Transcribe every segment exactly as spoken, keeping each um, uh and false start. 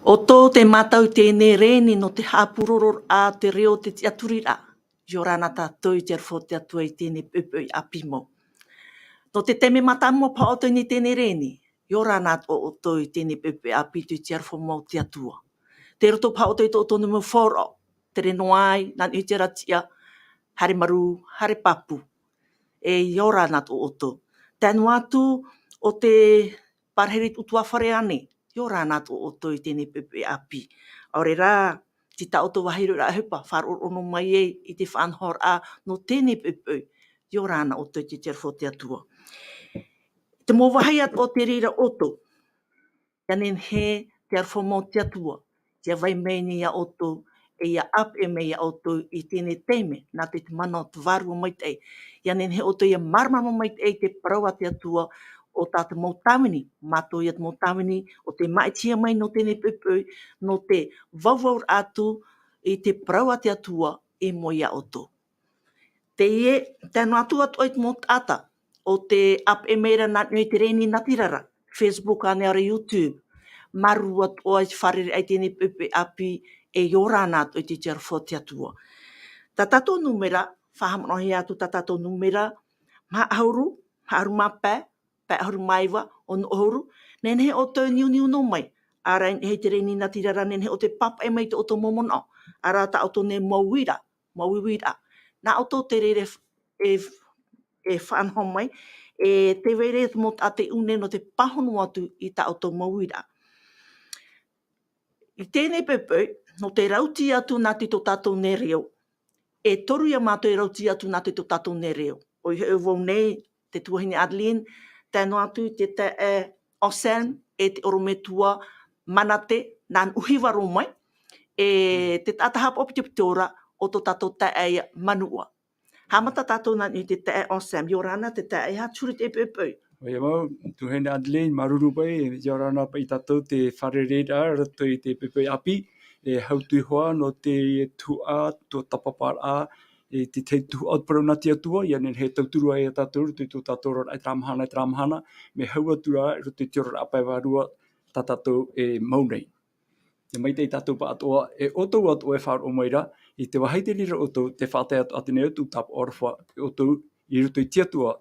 ʻOutou te mātau i teie nei reni nō te haʻapūroro a te reo o te tiʻaturiraʻa. ʻIa ora na tātou i te aroha o te Atua i teie nei poʻipoʻi ʻāpī mau. Nō te taime mātāmua paha ʻoutou i teie nei reni, ʻia ora na ʻoutou i teie nei poʻipoʻi ʻāpī i te aroha mau o te Atua. Tei roto paha ʻoutou i tō ʻoutou mau faʻaroʻo, tere noa ai, nā niʻa i te tiʻa, haere marū, haere pāpū. E ʻia ora na ʻoutou. Tae noa atu ʻo te parahiraʻa i te ʻutuāfare ānei, ʻia ora na ʻoutou i teie nei poʻipoʻi ʻāpī. ʻAore rā, tei tā ʻoutou vāhi roa ʻohipa, faʻaroʻo noa mai ai i te faʻanahoraʻa nō teie nei poʻipoʻi, ʻia ora na ʻoutou i te aroha o te Atua. Te mau vāhi atoʻa o te reira ʻoutou, ʻia nehenehe te aroha mau o te Atua, ʻia vai mai nei ia ʻoutou, e ʻia ʻāpeʻe mai ia ʻoutou i teie nei taime, nā te, te mana o te Vārua Maitaʻi. ʻIa nehenehe ʻoutou ʻia māramarama maitaʻi i te parau a te Atua, ʻo tā te mau tāvini, mātou ia te mau tāvini, ʻo tē māʻitihia mai nō teie nei poʻipoʻi, nō te vauvau atu i te parau a te Atua i mua ia ʻoutou. Teie, tae noa atu atoʻa i te mau taʻata, ʻo tē ʻāpeʻe mai ra nā niʻa i te reni natirara, Facebook ānei ʻaore YouTube. Māuruuru atoʻa i te fārereiraʻa i teie nei poʻipoʻi ʻāpī, e ʻia ora na ʻoutou i te aroha o te Atua. Tā tātou nūmera, faʻahaʻamanaʻohia atu tā tātou nūmera, maha ʻahuru, maha ʻahuru mā pae, pae ʻahuru mā iva, ono ʻahuru, nehenehe ʻoutou e niuniu noa mai, ʻaore rā i niʻa i te reni natirara nehenehe ʻoutou e pāpaʻi mai i tō ʻoutou mau manaʻo, ʻaore rā tā ʻoutou nei mau uiraʻa, mau uiraʻa. Nā ʻoutou te reira e, e, e faʻanaho mai, e tē vai ra te mau taʻata i ʻō nei nō te pāhono atu i tā ʻoutou mau uiraʻa. I teie nei poʻipoʻi, nō te rautī atu nā te tō tātou nei reo, e toru ia mātou e rautī atu nā te tō tātou nei reo. ʻOia hoʻi vau nei, te tuahine Adeline, tae noa atu i te taeaʻe Anselme, e te ʻorometua Manate, nā Nuʻuhiva roa mai, e te taʻata haʻapaʻo pitopito ra ʻo tō tātou taeaʻe ia Manuʻa. Haʻamata tātou nā niʻa i te taeaʻe Anselme, ʻia ora na te taeaʻe, e aha te huru i teie poʻipoʻi? ʻOia mau, tuahine Adeline, māuruuru paʻi, ʻia ora na paʻi tātou te fārereiraʻa, roto i te poʻipoʻi ʻāpī, e hau atu hoʻi nō te tuhaʻa, tuatāpaparaʻa, e te tahi tuhaʻa parau nā te Atua, ʻia nehenehe e tauturu ai ia tātou, roto i tō tātou oraraʻa i terā mahana, i terā mahana, mea hau atu ra, roto i te oraraʻa pae vārua, tā tātou e mau nei. E maitaʻi tātou pāʻatoʻa, e ʻoutou atoʻa e faʻaroʻo mai ra, i te vāhi te reira ʻoutou, te faʻatae atoʻa atu nei ʻoutou tāpaʻo aroha, e ʻoutou i roto i te Atua,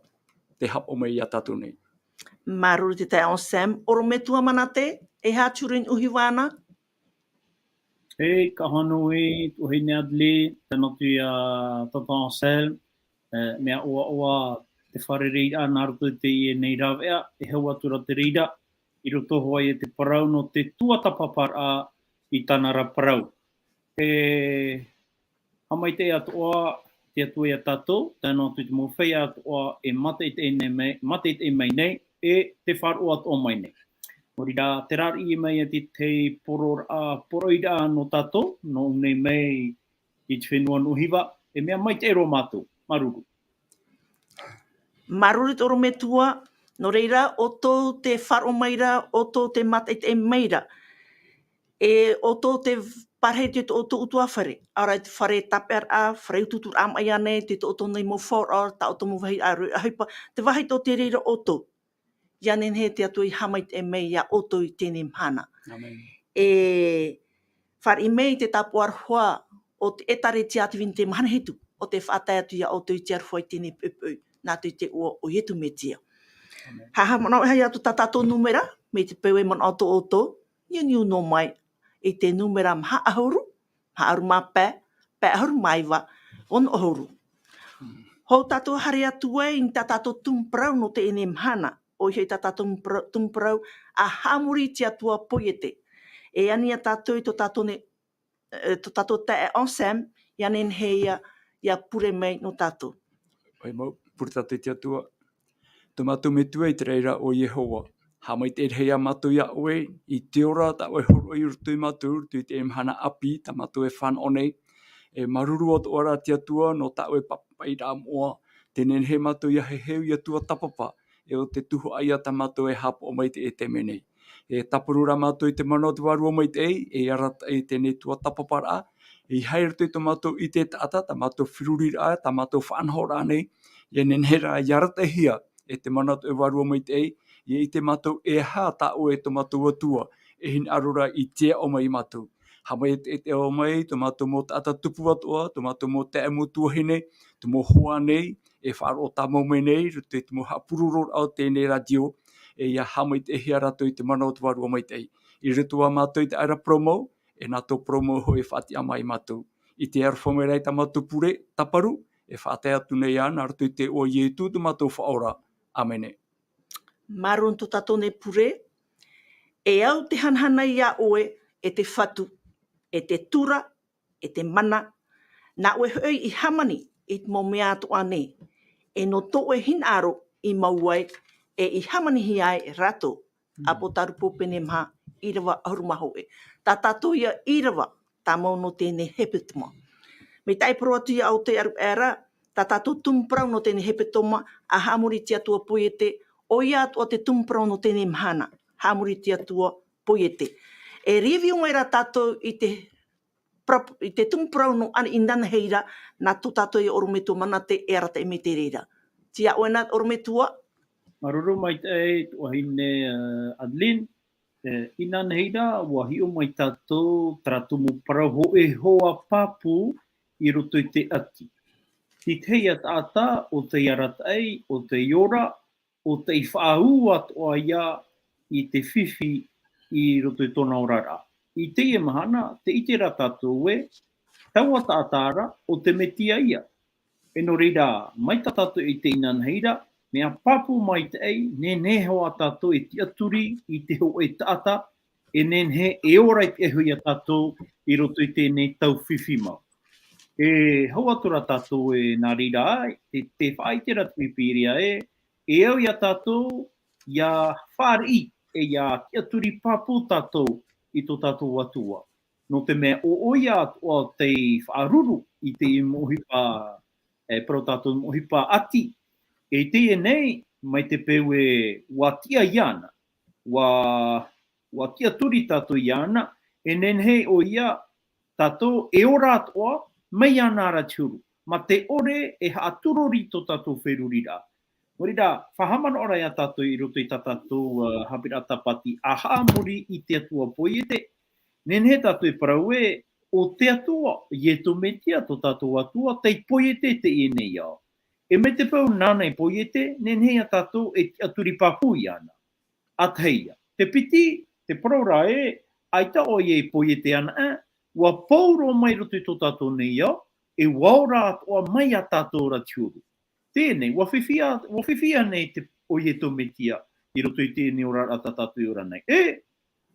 tē haʻapaʻo mai ia tātou nei. Māuruuru te taeaʻe Anselme, ʻorometua Manate, e aha te huru i Nuʻuhiva na? E, ka hano e, tuahine Adeline, tae noa atu ia tata Anselme, e, mea ʻoaʻoa te fārereiraʻa nā roto i teie nei rāveʻa, e hau atu ra te reira, i roto hoʻi i te parau nō te tuatāpaparaʻa i tāna ra parau. E, haʻamaitaʻi atoʻa te Atua ia tātou, tae noa atu i te mau feiā atoʻa e mātaʻitaʻi nei mai, mātaʻitaʻi mai nei, e te faʻaroʻo atoʻa mai nei. Nō reira, terā riʻi mai ia te tahi poroʻi, poroʻiraʻa nō tātou, nō ʻō nei mai i te fenua Nuʻuhiva, e mea maitaʻi roa mātou, māuruuru. Māuruuru te ʻorometua, nō reira, ʻoutou tē faʻaroʻo mai ra, ʻoutou tē mātaʻitaʻi mai ra. E ʻoutou tē parahiraʻa i tō ʻoutou ʻutuāfare, ʻaore rā i te fare tāpeʻaraʻa, fare utuuturaʻa maʻi ānei, tei tō ʻoutou nei mau faʻaroʻo, tā ʻoutou mau vāhi roa ʻohipa, te vāhi atoʻa te reira ʻoutou. ʻIa nehenehe te Atua e haʻamaitaʻi mai ia ʻoutou i teie nei mahana. ʻĀmene. E fāriʻi mai te tāpaʻo aroha o te ʻĒtārētia Adventist i te mahana hitu, ʻo tē faʻatae atu ia ʻoutou i te aroha i teie nei poʻipoʻi, nā te iʻoa o Iesu Mesia. ʻĀmene. Haʻamanaʻo atu tā tātou nūmera, mai te peu e manaʻo atoʻa ʻoutou, niuniu noa mai i te nūmera maha ʻahuru, maha ʻahuru mā pae, pae ʻahuru mā iva, ono ʻahuru. Hou tātou haere atu ai i tā tātou tumu parau nō teie nei mahana, ʻoia hoʻi tā tātou tumu parau, tumu parau, ʻA haʻamori i te Atua Poiete. E ani ia tātou i tō tātou nei, e, tō tātou taeaʻe Anselme, ʻia nehenehe ia, ʻia pure mai nō tātou. ʻOia mau, pure tātou i te Atua. Tō mātou Metua i te raʻi ra ʻo Iehova. Haʻamaitaʻi rahi ā mātou ia ʻoe, i te ora tā ʻoe e hōroʻa i roto ia mātou, i roto i teie mahana ʻāpī, tā mātou e fānaʻo nei. E māuruuru atoʻa ra te Atua, nō tā ʻoe pāpaʻiraʻa moʻa, tē nehenehe mātou ia heheu ia tuatāpapa, e ʻo te tuhaʻa ia tā mātou e haʻapaʻo mai i teie taime nei. E tāparu ra mātou i te mana o te Vārua Maitaʻi, e arataʻi i teie nei tuatāpaparaʻa, ʻeiaha i roto i tō mātou ʻite taʻata, tā mātou feruriraʻa, tā mātou faʻanahoraʻa nei, ʻia nehenehe rā, ʻia arataʻihia e te mana o te Vārua Maitaʻi, ʻia ʻite mātou e aha tā ʻoe e tō mātou Atua, e hinaʻaro ra i te aʻo mai ia mātou. Haʻamaitaʻi te aʻo mai, tō mātou mau taʻata tupu atoʻa, tō mātou mau taeaʻe mau tuahine, te mau hoa nei, e faʻaroʻo tāmau mai nei, i roto i te mau haʻapurororaʻa o teie nei rātio, e ʻia haʻamaitaʻihia rātou i te mana o te Vārua Maitaʻi. I roto ia mātou i te ʻāʻera parau mau, e nā tō parau mau hoʻi e faʻatiʻa mai ia mātou. I te aroha mai ra i tā mātou pure, tāparu, e faʻatae atu nei ā, nā roto i te iʻoa o Ietu tō mātou Faʻaora. ʻĀmene. Māuruuru tō tātou nei pure, e au te hanahana ia ʻoe, e te Fatu, e te tura, e te mana, nā ʻoe hoʻi i hāmani i te mau mea atoʻa nei, e nō tō ʻoe hinaʻaro i mau ai, e i hāmanihia ai rātou. Mm. ʻApotarupo pene maha, ʻīrava ʻahuru mā hōʻē. Tā tātou ia ʻīrava, tāmau nō teie nei hepetoma. Mai te tahi parau atu ia ʻoutou e aruʻe ra, tā tātou tumu parau nō teie nei hepetoma, ʻa haʻamori i te Atua Poiete, ʻoia atoʻa te tumu parau nō teie nei mahana, haʻamori i te Atua Poiete. E review mai ra tātou i te pra-, i te tumu parau nō ana-, inanahi ra, nā tō tātou ia ʻorometua Manate e arataʻi mai te reira. Tiaʻi ʻoe na ʻorometua. Māuruuru maitaʻi, tuahine, eh, Adeline. Eh, inanahi ra, ʻua hiʻo mai tātou, terā tumu parau hōʻē hoa pāpū i roto i te ʻati. Te tahi taʻata, ʻo tei arataʻi, ʻo tei ora, ʻo tei faʻaū atoʻa ia i te fifi i roto i tōna oraraʻa. I teie mahana, tē ʻite ra tātou ē, taua taʻata ra, ʻo te Metia ia. E nō reira, mai tā tātou i ʻite inanahi ra, mea pāpū maitaʻi, nehenehe hoʻi tātou e tiʻaturi i te hōʻē taʻata, e nehenehe e ora i te ʻahiʻahi ia tātou i roto i teie nei tau fifi mau. E hau atu ra tātou ē nā reira, te, tē faʻaʻite ra te Pīpīria ē, e au ia tātou, ʻia fāriʻi, e ʻia tiʻaturi pāpū tātou i tō tātou Atua. Nō te mea ʻo, ʻoia atoʻa tei faʻaruru i te mau ʻohipa, e, parau tātou mau ʻohipa ʻati. E i teie nei, mai te peu ē ʻua tiʻa iāna, ʻua, ʻua tiʻaturi tātou iāna, e nehenehe ʻoia tātou e ora atoʻa mai iāna ra te huru. Mā te ʻore e haʻatūrori tō tātou feruriraʻa. Nō reira, faʻahaʻamanaʻo ra ia tātou i roto i tā tātou, uh, haʻapiʻiraʻa tāpati, ʻa haʻamori i te Atua Poiete. Nehenehe tātou e parau ē, ʻo te Atua, Ietu Metia, tō tātou Atua, tei poiete i teie nei ao. E mai te peu nāna i poiete, nehenehe ia tātou e tiʻaturi pāpū iāna. ʻA tahi ia. Te piti, te parau ra ē, ʻaita ʻoia i poiete anaʻe, ʻua pau roa mai roto i tō tātou nei ao, e ʻua ora atoʻa mai ia tātou ra te huru. Teie nei, ʻua fifi, ʻua fifi nei te, ʻo Ietu Metia, i roto i teie nei oraraʻa tā tātou e ora nei. E,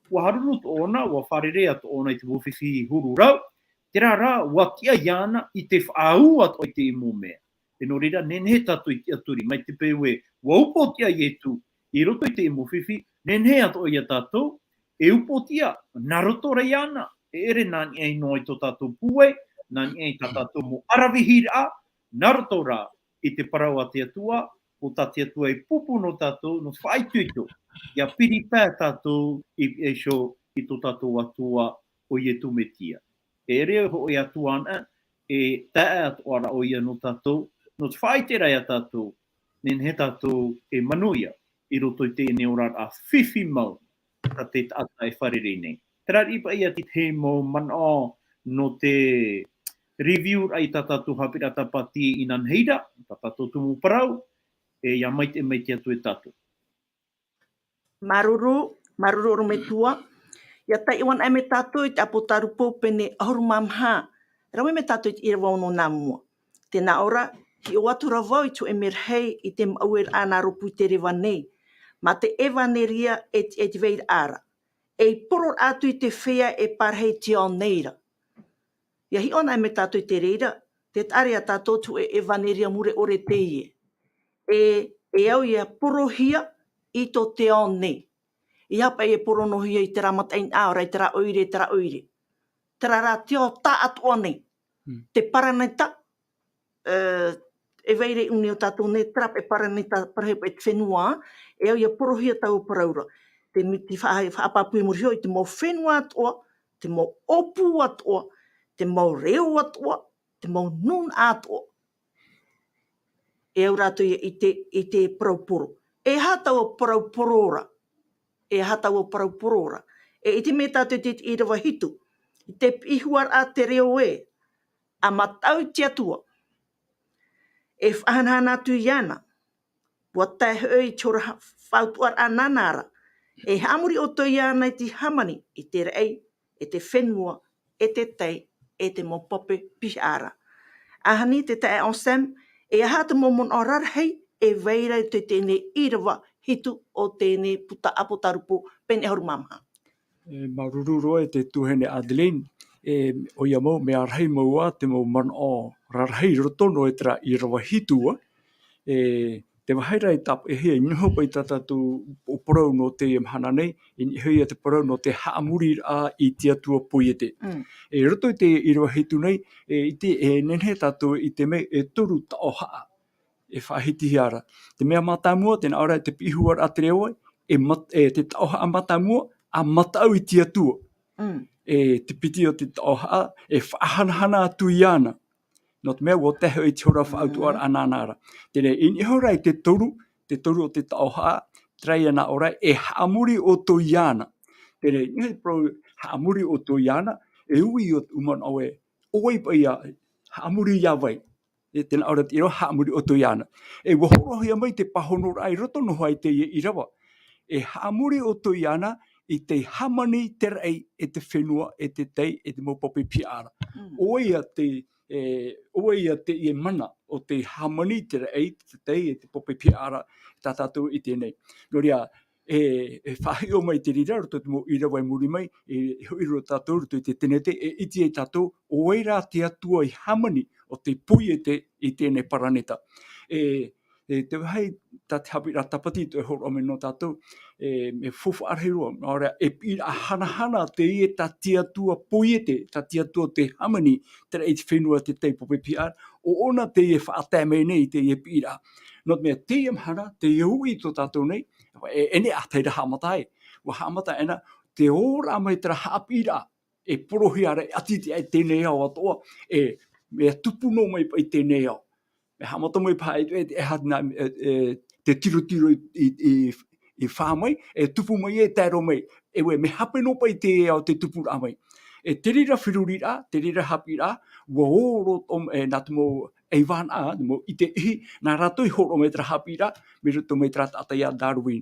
ʻua haruru tōna, ʻua fārerei atoʻa ʻoia i te mau fifi huru rau, terā rā, ʻua tiʻa iāna i te faʻaū atoʻa i te mau mea. E nō reira, nehenehe tātou e tiʻaturi, mai te peu ē, ʻua upoʻotiʻa Ietu, i roto i te mau fifi, nehenehe atoʻa ia tātou, e upoʻotiʻa, nā roto ra iāna, e ʻere nā niʻa i noa i tō tātou pūai, nā niʻa i tā tātou mau ʻaravihi ra, nā roto rā, i te parau a te Atua, ʻo tā te Atua e pūpū nō tātou, nō te faʻaitoito, ʻia piri pae tātou i, i iho i tō tātou Atua ʻo Ietu Metia. E ʻere hoʻi Atua anaʻe, e taeaʻe atoʻa ra ʻoia nō tātou, nō te faʻaʻite ra ia tātou, nehenehe tātou e manuia, i roto i teie nei oraraʻa fifi mau, tā te taʻata e fārerei nei. Terā riʻi paʻi ia te tahi mau manaʻo nō te review raʻa i tā tātou haʻapiʻiraʻa tāpati inanahi ra, tā tātou tumu parau, e ʻia maitaʻi, maitaʻi atu e tātou. Māuruuru, māuruuru ʻorometua. ʻIa taiʻo anaʻe mai tātou i te ʻĀpōtarupo pene ʻahuru mā maha. Rave mai tātou i te ʻīrava ono nā mua. Tē nā ʻō ra, hiʻo atu ra vau i te hōʻē merahi i te maʻueraʻa nā rōpū i te reva nei. Mā te ʻevaneria e te, e te vairaʻa ra. E i poro atu i te feiā e parahi i te ao nei ra. ʻIa hiʻo anaʻe mai tātou i te reira, tē taʻa ra ia tātou te hōʻē ʻevaneria mure ʻore teie. E, e au ʻia porohia i tō te ao nei. ʻEiaha paʻi e poro noa hia i terā mataʻeinaʻa ora, i terā ʻoire, i terā ʻoire. Terā rā te ao taʻatoʻa nei. Hmm. Te paraneta, e, e vai ra i ʻō nei ʻo tātou nei, terā paʻi paraneta, parahi paʻi te fenua, e au ʻia porohia taua parau ra. Te mi-, te faʻa-, faʻapāpū i muri iho i te mau fenua atoʻa, te mau ʻōpū atoʻa, te mau reo atoʻa, te mau nūnaʻa atoʻa. E au rātou ia i te, i te parau poro. E aha taua parau poro ra? E aha taua parau poro ra? E ʻite mai tātou i te ʻīrava hitu, i te piʻihuaraʻa te reo ē, ʻa mataʻu i te Atua. E faʻahanahana atu iāna, ʻua tae hoʻi i te hora ha-, faʻautuʻaraʻa nāna ra. E haʻamori ʻoutou iāna i te hāmani, i te raʻi, e te fenua, e te tai, e te mau pape pihaʻa ra. ʻAhani te taeaʻe Anselme, e aha te mau manaʻo rarahi, e vai ra i te, teie ʻīrava hitu o teie puta ʻApotarupo, pene ʻahuru mā maha. E, māuruuru roa e te tuahine Adeline, e, ʻoia mau, mea rahi mau ā te mau manaʻo rarahi i roto noa i terā ʻīrava hitu ā, e, te vāhi ra i tāpaʻihia, e noho paʻi tā tātou parau nō teie mahana nei, e niʻa hoʻi ia te parau nō te haʻamoriraʻa i te Atua poiete. Mm. E, i roto i te ʻīrava hitu nei, e, i te, e, nehenehe tātou e ʻite mai, e toru taʻohaʻa e faʻahitihia ra. Te mea mātāmua, tē nā ʻō ra te piʻihuaraʻa te reo ē, e mat-, e te taʻohaʻa mātāmua, ʻa mataʻu i te Atua. Mm. E te piti o te taʻohaʻa, e faʻahanahana atu iāna. Nō te mea, ʻua tae hoʻi i te hora faʻautuʻaraʻa nāna ra. Teie, i niʻa hoʻi ra i te toru, te toru o te taʻohaʻa, terā ia nā ʻō ra, e haʻamori ʻoutou iāna. Teie, i niʻa hoʻi te parau haʻamori ʻoutou iāna, e ui ʻo te manaʻo ē, ʻo vai paʻi ia, haʻamori iā vai. E tē nā ʻō ra te ʻīrava haʻamori ʻoutou iāna. E ʻua hōroʻahia mai te pāhonoraʻa i roto noa i teie ʻīrava. E haʻamori ʻoutou iāna i te hāmani, te raʻi, e te fenua, e te tai, e te mau pape pihaʻa ra. Mm. ʻO vai ia te, e, ʻo vai ia teie mana o te hāmani, te raʻi, te tai, e te pape pihaʻa ra, tā tātou i teie nei. Nō reira, e, e faʻahiʻo mai te reira, roto i te mau ʻīrava i muri mai, e, e hoʻi roa tātou, roto i te tenete, e ʻite ai tātou, ʻo vai rā te Atua i hāmani o te poiete i teie paraneta. E, e te vāhi tā te haʻapiʻiraʻa tāpati tō e hōroʻa mai nō tātou, e, e faufaʻa rahi roa, nō reira, e piʻiraʻa hanahana teie tā te Atua poiete, tā te Atua te hāmani, terā i te fenua te tai pape pihaʻa, ʻo ʻōna teie e faʻatae mai nei i teie piʻiraʻa. Nō te mea teie mahana, teie uʻi tō tātou nei, e, e nehenehe ā te reira haʻamata ai. ʻUa haʻamata ʻena, te ora mai terā haʻapiʻiraʻa, e porohia ra, e ʻati te, e teie nei ao atoʻa, e, mea tupu noa mai paʻi teie nei ao. Mea haʻamata mai paha e, e, e, ha-, nā, e, e, te tirotiro i, i, i, i fā mai, e tupu mai, e tae roa mai. E ʻoe, mea hape noa paʻi teie ao te tupuraʻa mai. E te reira feruriraʻa, te reira haʻapiʻiraʻa, ʻua ō roa, e, nā te mau ʻaivānaʻa, te mau ʻite ʻihi, nā rātou i hōroʻa mai terā haʻapiʻiraʻa, mai roto mai terā taʻata ia Darwin.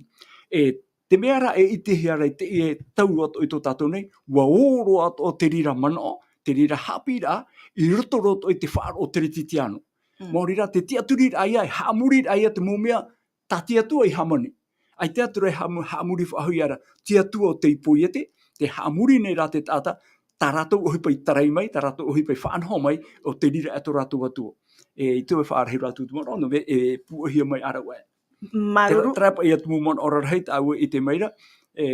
E te mea ra e ʻitehia ra i teie tau atoʻa i tō tātou nei, ʻua ō roa atoʻa te reira manaʻo, te reira haʻapiʻiraʻa, i roto roa atoʻa i te faʻaroʻo teretitiano. Mm. Maori rā, te tiʻaturiraʻa ia, e haʻamoriraʻa ia te mau mea, tā te Atua i hāmani. ʻAita atu ra e haʻamu-, haʻamori faʻahou ia ra, te Atua o te poiete, tē haʻamori nei ra te taʻata, tā rātou ʻohipa i tarai mai, tā rātou ʻohipa i faʻanaho mai, ʻo te reira atoʻa tō rātou Atua. E, i te faʻarahi rātou te manaʻo, nō te mea, e pūʻohia mai ā rāua. Māuruuru. Terā, terā paʻi ia te mau manaʻo rarahi tāʻu e ʻite mai ra, e,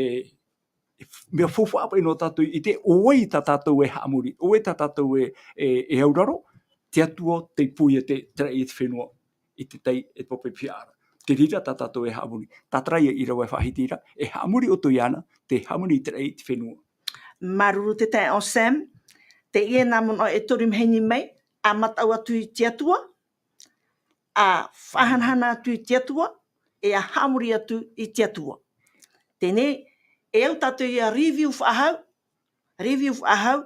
mea faufaʻa paʻi nō tātou i ʻite, ʻo vai tā tātou e haʻamori, ʻo vai tā tātou e, e, e auraro, te Atua, te poiete, te raʻi, e te fenua, i te tai, e te pape pihaʻa ra. Te reira tā tātou e haʻamori. Tātara ia ʻīrava e faʻahiti ra, e haʻamori ʻoutou iāna, te hāmani, te raʻi, te fenua. Māuruuru te taeaʻe Anselme, teie nā manaʻo e toru i maheni mai, ʻa mataʻu atu i te Atua, ʻa faʻahanahana atu i te Atua, e ʻa haʻamori atu i te Atua. Teie, e au tātou ia review faʻahou, review faʻahou,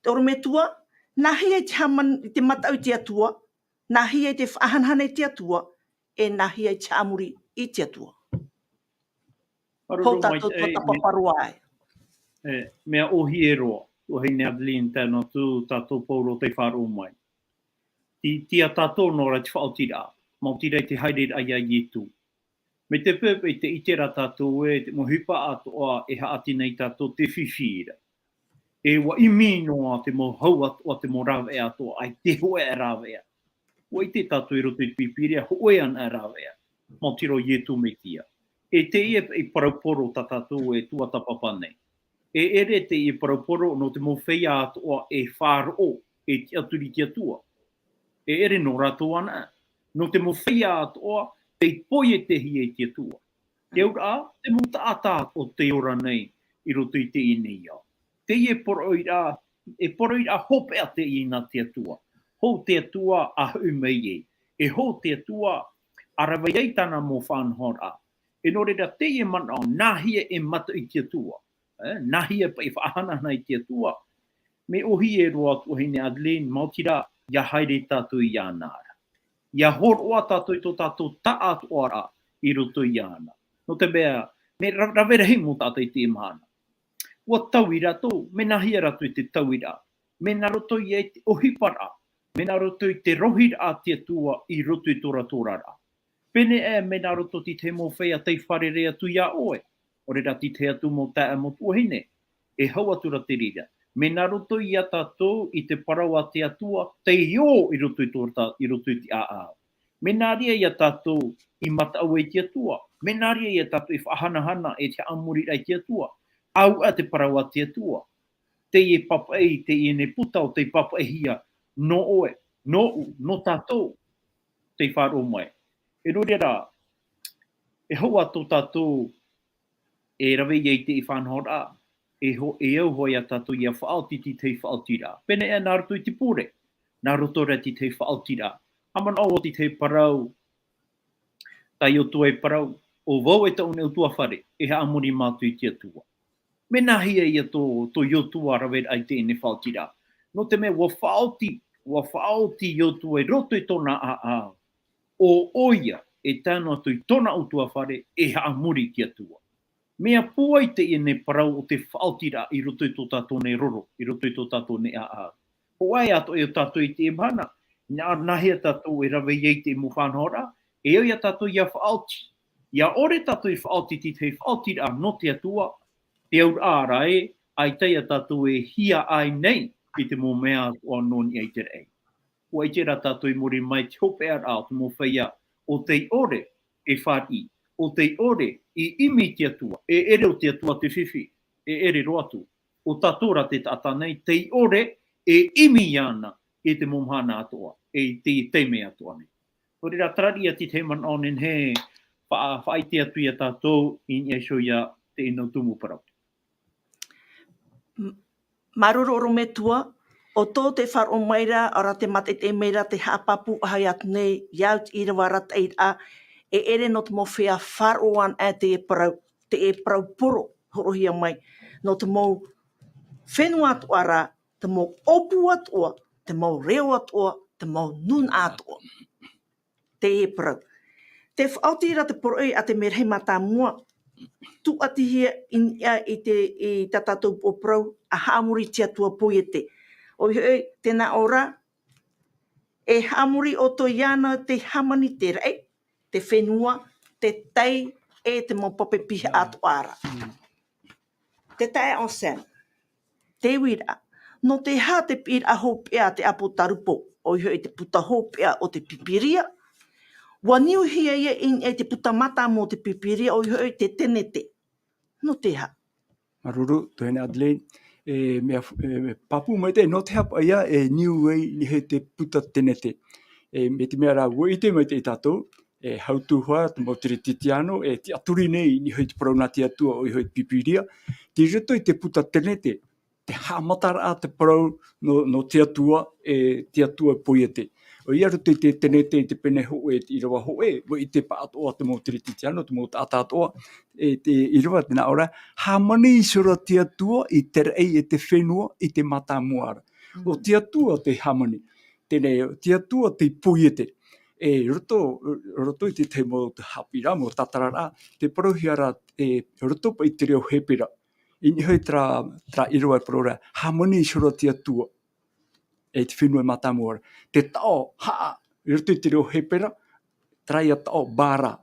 te ʻorometua, nāhea i te hāmani, i te mataʻu i te Atua, nāhea i te faʻahanahana i te Atua, e nāhea i te haʻamori i te Atua. Hou tātou tuatāpapa roa ai. E, mea ʻōhie roa, tuahine Adeline, tae noa atu tātou pauroa tei faʻaroʻo mai. Tei, tei ia tātou nō reira te faʻaotiraʻa, maoti rā i te haereraʻa ia Ietu. Mai te peu paʻi tē ʻite ra tātou ē, te mau ʻohipa atoʻa e haʻati nei tātou te fifi ra. E ʻua ʻimi noa te mau hau atoʻa, te mau rāveʻa atoʻa, ʻaita e hōʻē rāveʻa. ʻUa ʻite tātou i roto i te Pīpīria, hōʻē anaʻe rāveʻa. Maoti roa Ietu Metia. E teie paʻi parau poro tā tātou e tuatāpapa nei. E ʻere teie parau poro nō te mau feiā atoʻa e faʻaroʻo, e tiʻaturi i te Atua. E ʻere nō rātou anaʻe. Nō te mau feiā atoʻa, tei poietehia i te Atua. Te auraʻa, te mau taʻata o tei ora nei i roto i teie nei ao. Teie poroʻi ra, e poroʻi ra hopeʻa teie nā te Atua. Hou te Atua a hoʻi mai ai. E hou te Atua a rave ai tāna mau faʻanahoraʻa. E nō reira teie manaʻo, nāhea e mataʻu i te Atua. e, nāhea paʻi e faʻahanahana i te Atua. Mea ʻōhie roa atu ʻoe vahine Adeline, maoti rā, ʻia haere tātou iāna ra. ʻIa hōroʻa tātou i tō tātou taʻatoʻaraʻa i roto iāna. Nō te mea, mea ra-, rave rahi mau taʻata i teie mahana. ʻUa taui rātou, mea nāhea rātou i te tauiraʻa? Mea nā roto ia i te ʻohiparaʻa, mea nā roto i te rohiraʻa a te Atua i roto i tō rātou oraraʻa. Pēneiaʻe, mea nā roto i te tahi mau feiā tei fārerei atu iā ʻoe, ʻo reira te tahi atu mau taeaʻe, mau tuahine, e hau atu ra te reira. Mea nā roto ia tātou i te parau a te Atua, tei ō i roto i tō rātou, i roto i te ʻāʻau. Mea nā reira ia tātou i mataʻu ai i te Atua. Mea nā reira ia tātou i faʻahanahana e te haʻamoriraʻa i te Atua. ʻAuaʻe te parau a te Atua. Teie papaʻi, teie nei puta ʻo tei papaʻihia nō ʻoe, nōʻu, nō tātou, tei faʻaroʻo mai. E nō reira, e hau ā tō tātou e rave ia i te faʻanahoraʻa, e ho-, e au hoʻi ia tātou ʻia faʻaoti i te tahi faʻaotiraʻa. Pēneiaʻe nā roto i te pure, nā roto rā i te tahi faʻaotiraʻa. ʻA manaʻo ʻoe i te tahi parau, tā Iosua e parau, ʻo vau e tōʻu nei ʻutuāfare, e haʻamori mātou i te Atua. Mea nāhea ia tō, tō Iosua raveraʻa i teie nei faʻaotiraʻa? Nō te mea ʻua faʻaoti, ʻua faʻaoti Iosua i roto i tōna ʻāʻau. ʻO ʻoia, e tae noa atu i tōna ʻutuāfare, e haʻamori i te Atua. Mea pūai teie nei parau o te faʻaotiraʻa i roto i tō tātou nei roro, i roto i tō tātou nei ʻāʻau. Hōʻē atoʻa ia tātou i teie mahana, nā, nāhea tātou e rave ai i te mau faʻanahoraʻa, e au ia tātou ʻia faʻaoti. ʻIa ʻore tātou i faʻaoti i te tahi faʻaotiraʻa nō te Atua, te auraʻa ra ē, ʻaita ia tātou e hiaʻai nei i te mau mea atoʻa nō niʻa i te raʻi. ʻUa ʻite rā tātou i muri mai te hopeʻaraʻa o te mau feiā, ʻo tei ʻore e fāriʻi, ʻo tei ʻore i ʻimi i te Atua, e ʻere ʻo te Atua te fifi, e ʻere roa atu, ʻo tātou rā te taʻata nei, tei ʻore e ʻimi iāna i te mau mahana atoʻa, e i te taime atoʻa nei. Nō reira, terā ia te tahi manaʻo nehenehe e fa-, faʻaʻite atu ia tātou i niʻa iho ia teie nei tumu parau. M-, māuruuru ʻorometua, ʻo tō te faʻaroʻo mai ra, ʻaore rā te mātaʻitaʻi mai ra, te haʻapāpū ʻaita atu nei, ia au te ʻīrava arataʻiraʻa, e ʻere nō te mau feiā faʻaroʻo anaʻe teie parau, teie parau poro, hōroʻahia mai, nō te mau fenua atoʻa ra, te mau ʻōpū atoʻa, te mau reo atoʻa, te mau nūnaʻa atoʻa. Teie parau. Tē faʻaoti ra te poroʻi a te merahi mātāmua, tūʻatihia i niʻa i te, i tā tātou upoʻo parau, ʻa haʻamori i te Atua poiete. ʻOia hoʻi, tē nā ʻō ra, e haʻamori ʻoutou iāna te hāmani, te raʻi, te fenua, te tai, e te mau pape piha atoʻa ra. Te taeaʻe Sam, te uiraʻa, nō te aha te piʻiraʻa hopeʻa a te ʻāpōtarupo, ʻoia hoʻi te puta hopeʻa o te Pīpīria, ʻua niuhia ia i niʻa i te puta mātāmua o te Pīpīria, ʻoia hoʻi te Tenete. Nō te aha? Māuruuru, tuahine Adelaide, e, mea, e, pāpū maitaʻi, nō te aha paʻi ïa e niu ai i niʻa i te puta Tenete. E, mai te mea rā, ʻua ʻite maitaʻi tātou, e, hautū hoʻi te mau Teretitiano, e tiʻaturi nei i niʻa i te parau nā te Atua ʻoia hoʻi te Pīpīria. Tei roto i te puta Tenete, te haʻamataraʻa te parau nō, nō te Atua, e te Atua poiete. ʻOia roto i te Tenete, i te pene hōʻē, te ʻīrava hōʻē, ʻua ʻite paʻatoʻa te mau Teretitiano, te mau taʻata atoʻa, e te ʻīrava tē nā ʻō ra, hāmani iho ra te Atua i te raʻi, e te fenua, i te mātāmua ra. Mm. ʻO te Atua te hāmani. Teie nei, te Atua te poiete. E roto, roto i te tahi mau te haʻapiʻiraʻa, mau tātararaʻa, tē parauhia ra, e roto paʻi i te reo Hepera. I niʻa i terā, terā ʻīrava e parau ra, hāmani iho ra te Atua, e te fenua mātāmua ra. Te taʻo haʻa, i roto i te reo Hepera, terā ïa taʻo bara.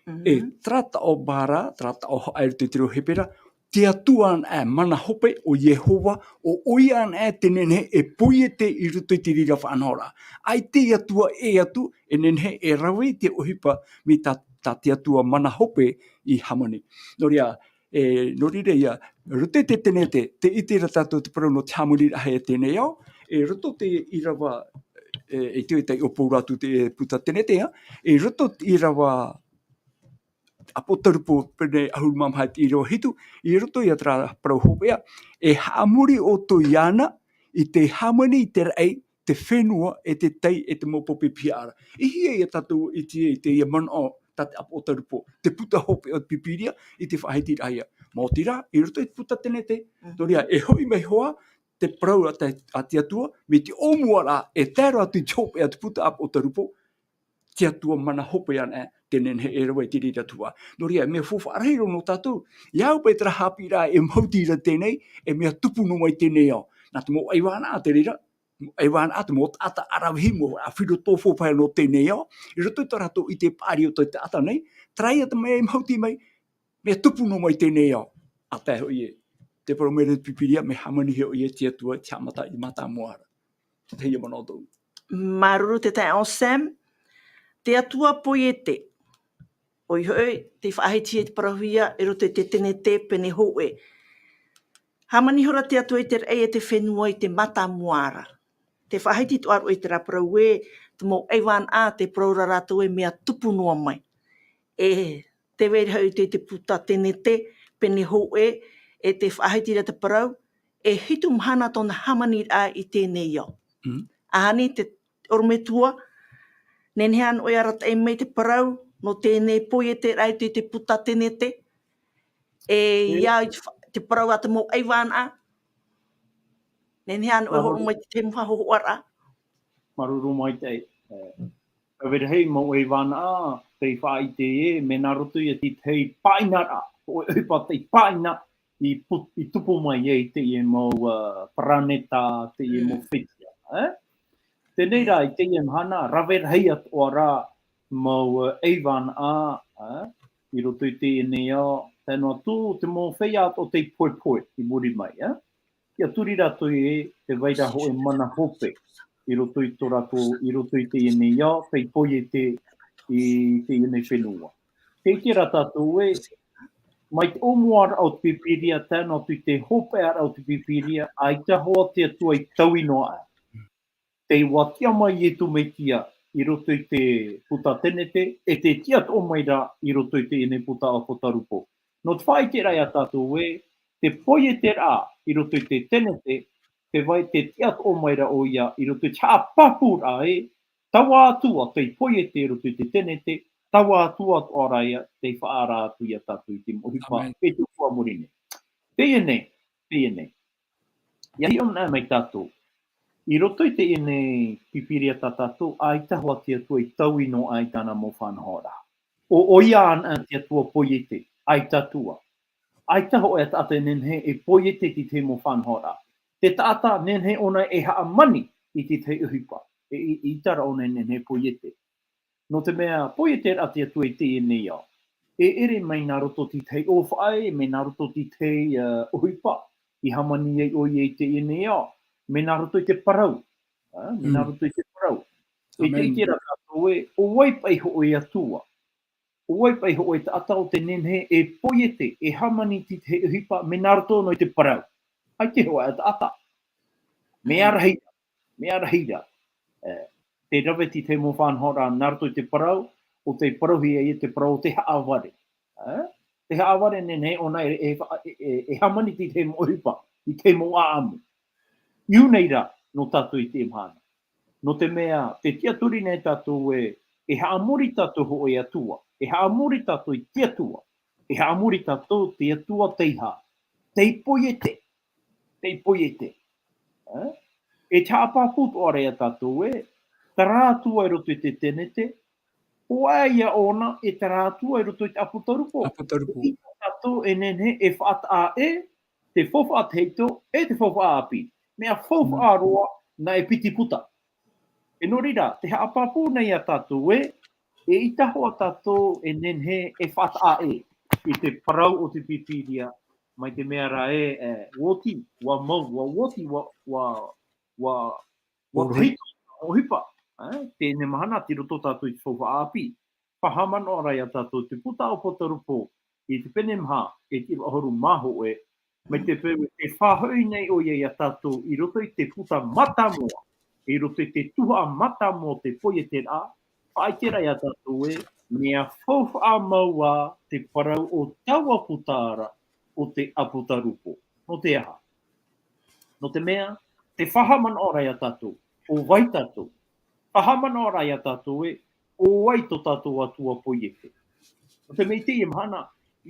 E, mhm, terā taʻo bara, terā taʻo haʻa i roto i te reo Hepera, te Atua anaʻe mana hope, ʻo Iehova, ʻo ʻoia anaʻe tē nehenehe e poiete i roto i te reira faʻanahoraʻa. ʻAita te Atua ʻē atu, e nehenehe e rave i te ʻohipa mai tā, tā te Atua mana hope i hāmani. Nō reira, e, nō reira ïa, roto i te Tenete, tē ʻite ra tātou te parau nō te hāmaniraʻa e teie nei ao, e roto te ʻīrava, e, e te, te ʻōpū ra atu te puta Tenete, ā, e roto te ʻīrava ʻĀpōtarupo pene ʻahuru mā maha i te ʻīrava hitu, i roto ïa terā parau hopeʻa, e haʻamori ʻoutou iāna i te hāmani, i te raʻi, te fenua, e te tai, e te mau pape pihaʻa ra. E hia ïa tātou i te, i teie manaʻo, tā te ʻāpotarupo, te puta hopeʻa o te Pīpīria i te faʻahitiraʻa ia. Maoti rā, i roto i te puta Tenete, nō reira, e hoʻi mai hoʻi te parau a te, a te Atua, mai te ʻōmuaraʻa, e tae roa atu i te hopeʻa o te puta ʻāpotarupo, te Atua mana hope ana, te nehenehe e rave i te reira tuhaʻa. Nō reira, mea faufaʻa rahi roa nō tātou, ʻia au paʻi terā haʻapiʻiraʻa e mahuti ra teie nei, e mea tupu noa mai teie nei ao. Nā te mau ʻaivānaʻa te reira, ʻaivānaʻa te mau taʻata ʻaravihi, mau ʻāfiro tō faufaʻa nō teie nei ao, i roto i tō rātou ʻite paʻari o te taʻata nei, terā ia te mea e mahuti mai, mea tupu noa mai teie nei ao. ʻA tae hoʻi ē, te parau mai ra te Pīpīria, mea hāmani hoʻi ē te Atua, te haʻamata i te mātāmua ra. Te tahi ia manaʻo tōʻu. Māuruuru te taeaʻe Sam, te Atua poiete. ʻOia hoʻi, tei faʻahiti e te parauhia, i roto i te Tenete pene hōʻē. Hāmani ihora te Atua i te raʻi e te fenua i te mātāmua ra. Tē faʻahiti atoʻa ra ʻoe i terā parau ē, te mau ʻaivānaʻa, tē parau ra rātou ē mea tupu noa mai. E tē vai ra hoʻi i te, te puta Tenete, pene hōʻē, e tē faʻahiti ra te parau, e hitu mahana tōna hāmaniraʻa i teie nei ao. Mm. ʻAhani te ʻorometua, nehenehe ana ʻoe e arataʻi mai te parau, nō teie poieteraʻa i te, te puta Tenete, e, ʻia au i te fa-, te parau a te mau ʻaivānaʻa, nehenehe ana ʻoe e hōroʻa mai i te tahi mau faʻahohoʻaraʻa. Māuruuru maitaʻi, e, rave rahi mau ʻaivānaʻa, tei faʻaʻite ē, mea nā roto ia i te tahi pāʻinaraʻa, ʻoe, ʻohipa tei pāʻina, i pu-, i tupu mai ai teie mau, ā, paraneta, teie mau fētia, e? Teie rā, i teie mahana, rave rahi atoʻa ra mau, ā, ʻaivānaʻa, e? I roto i teie nei ao, tae noa atu te mau feiā atoʻa tei poepoe i muri mai, e? ʻIa turi rātou ē, tē vai ra hōʻē mana hope i roto i tō rātou, i roto i teie nei ao, tei poiete i teie nei fenua. Tē ʻite ra tātou ē, mai te ʻōmuaraʻa o te Pīpīria, tae noa atu i te hopeʻaraʻa o te Pīpīria, ʻaita hoʻi te Atua i taui noa aʻe. Tei ʻua tiʻa mai Ietu Metia i roto i te puta Tenete, e tē tiʻa atoʻa mai ra i roto i teie nei puta ʻĀpōtarupo. Nō te faʻaʻiteraʻa ia tātou ē, te poieteraʻa i roto i te Tenete, tē vai, tē tiʻa atoʻa mai ra ʻoia i roto i te haʻapāpūraʻa ē, taua Atua tei poiete i roto i te Tenete, taua Atua atoʻa ra ia tei faʻaara atu ia tātou i te mau ʻohipa, āmene, e tupu a muri nei. Teie nei, teie nei. ʻIa hiʻo anaʻe mai tātou. I roto i teie nei Pīpīria tā tātou, ʻaita hoʻi te Atua i taui noa aʻe i tāna mau faʻanahoraʻa. ʻO, ʻoia anaʻe te Atua poiete, ʻaita Atua. ʻAita hōʻē taʻata e nehenehe e poiete i te tahi mau faʻanahoraʻa. Te taʻata nehenehe ʻōna e hāmani i te tahi ʻohipa. E, i, ʻaita rā ʻōna e nehenehe e poiete. Nō te mea, poieteraʻa te Atua i teie nei ao. E ʻere mai nā roto i te tahi ʻōfaʻi, mai nā roto i te tahi, ā, ʻohipa, i hāmani ai ʻoia i teie nei ao, mai nā roto i te parau, ā, mai nā, mm, roto i te parau. E, āmene, tē ʻite ra tātou ē, ʻo vai paʻi hōʻē Atua, ʻo vai paʻi hōʻē taʻata ʻo tē nehenehe e poiete, e hāmani i te tahi ʻohipa, mai nā roto noa i te parau. ʻAita hōʻē taʻata. Mea, mm, rahi, mea rahi ra. E, tē rave te tahi mau faʻanahoraʻa nā roto i te parau, ʻo tē parauhia ia te parau o te haʻavare. E? Te haʻavare nehenehe ʻōna e, e, e, e, e hāmani i te mau ʻohipa, i te mau ʻāʻamu. ʻIa au nei rā, nō tātou i teie mahana. Nō te mea, tē tiʻaturi nei tātou ē, e haʻamori tātou hōʻē Atua, e haʻamori tātou i te Atua, e haʻamori tātou te Atua tei hā, tei poiete, tei poiete. E? E te haʻapāpū atoʻa ra ia tātou ē, terā Atua i roto i te Tenete, ʻo vai ia ʻōna, e terā Atua i roto i te ʻĀpōtarupo. ʻĀpōtarupo. ʻIa tātou e nehenehe e faʻataʻa ē, te faufaʻa tahito, e te faufaʻa ʻāpī. Mea faufaʻa, mm, roa, nā e piti puta. E nō reira, te haʻapāpū nei ia tātou ē, eʻita hoʻi tātou e nehenehe e faʻataʻa ē i te parau o te Pīpīria, mai te mea ra ē, e, ʻua oti, ʻua mau, ʻua oti, ʻua, ʻua, ʻua, ʻua, ʻua rahi, tahito, ʻua ʻohipa, e, teie mahana tei roto tātou i te faufaʻa ʻāpī. Faʻahaʻamanaʻo ra ia tātou te puta ʻĀpōtarupo i te pene maha, e te ʻīrava ʻahuru mā hōʻē, mai te peu e faʻahoʻi nei ʻoia ia tātou i roto i te puta mātāmua, i roto i te tuhaʻa mātāmua o te poieteraʻa, faʻaʻite ra ia tātou ē, mea faufaʻa mau ā te parau o taua puta ra, o te ʻĀpōtarupo. Nō te aha? Nō te mea, tē faʻahaʻamanaʻo ra ia tātou, ʻo vai tātou. Faʻahaʻamanaʻo ra ia tātou ē, ʻo vai tō tātou Atua poiete. Nō te mea i teie mahana,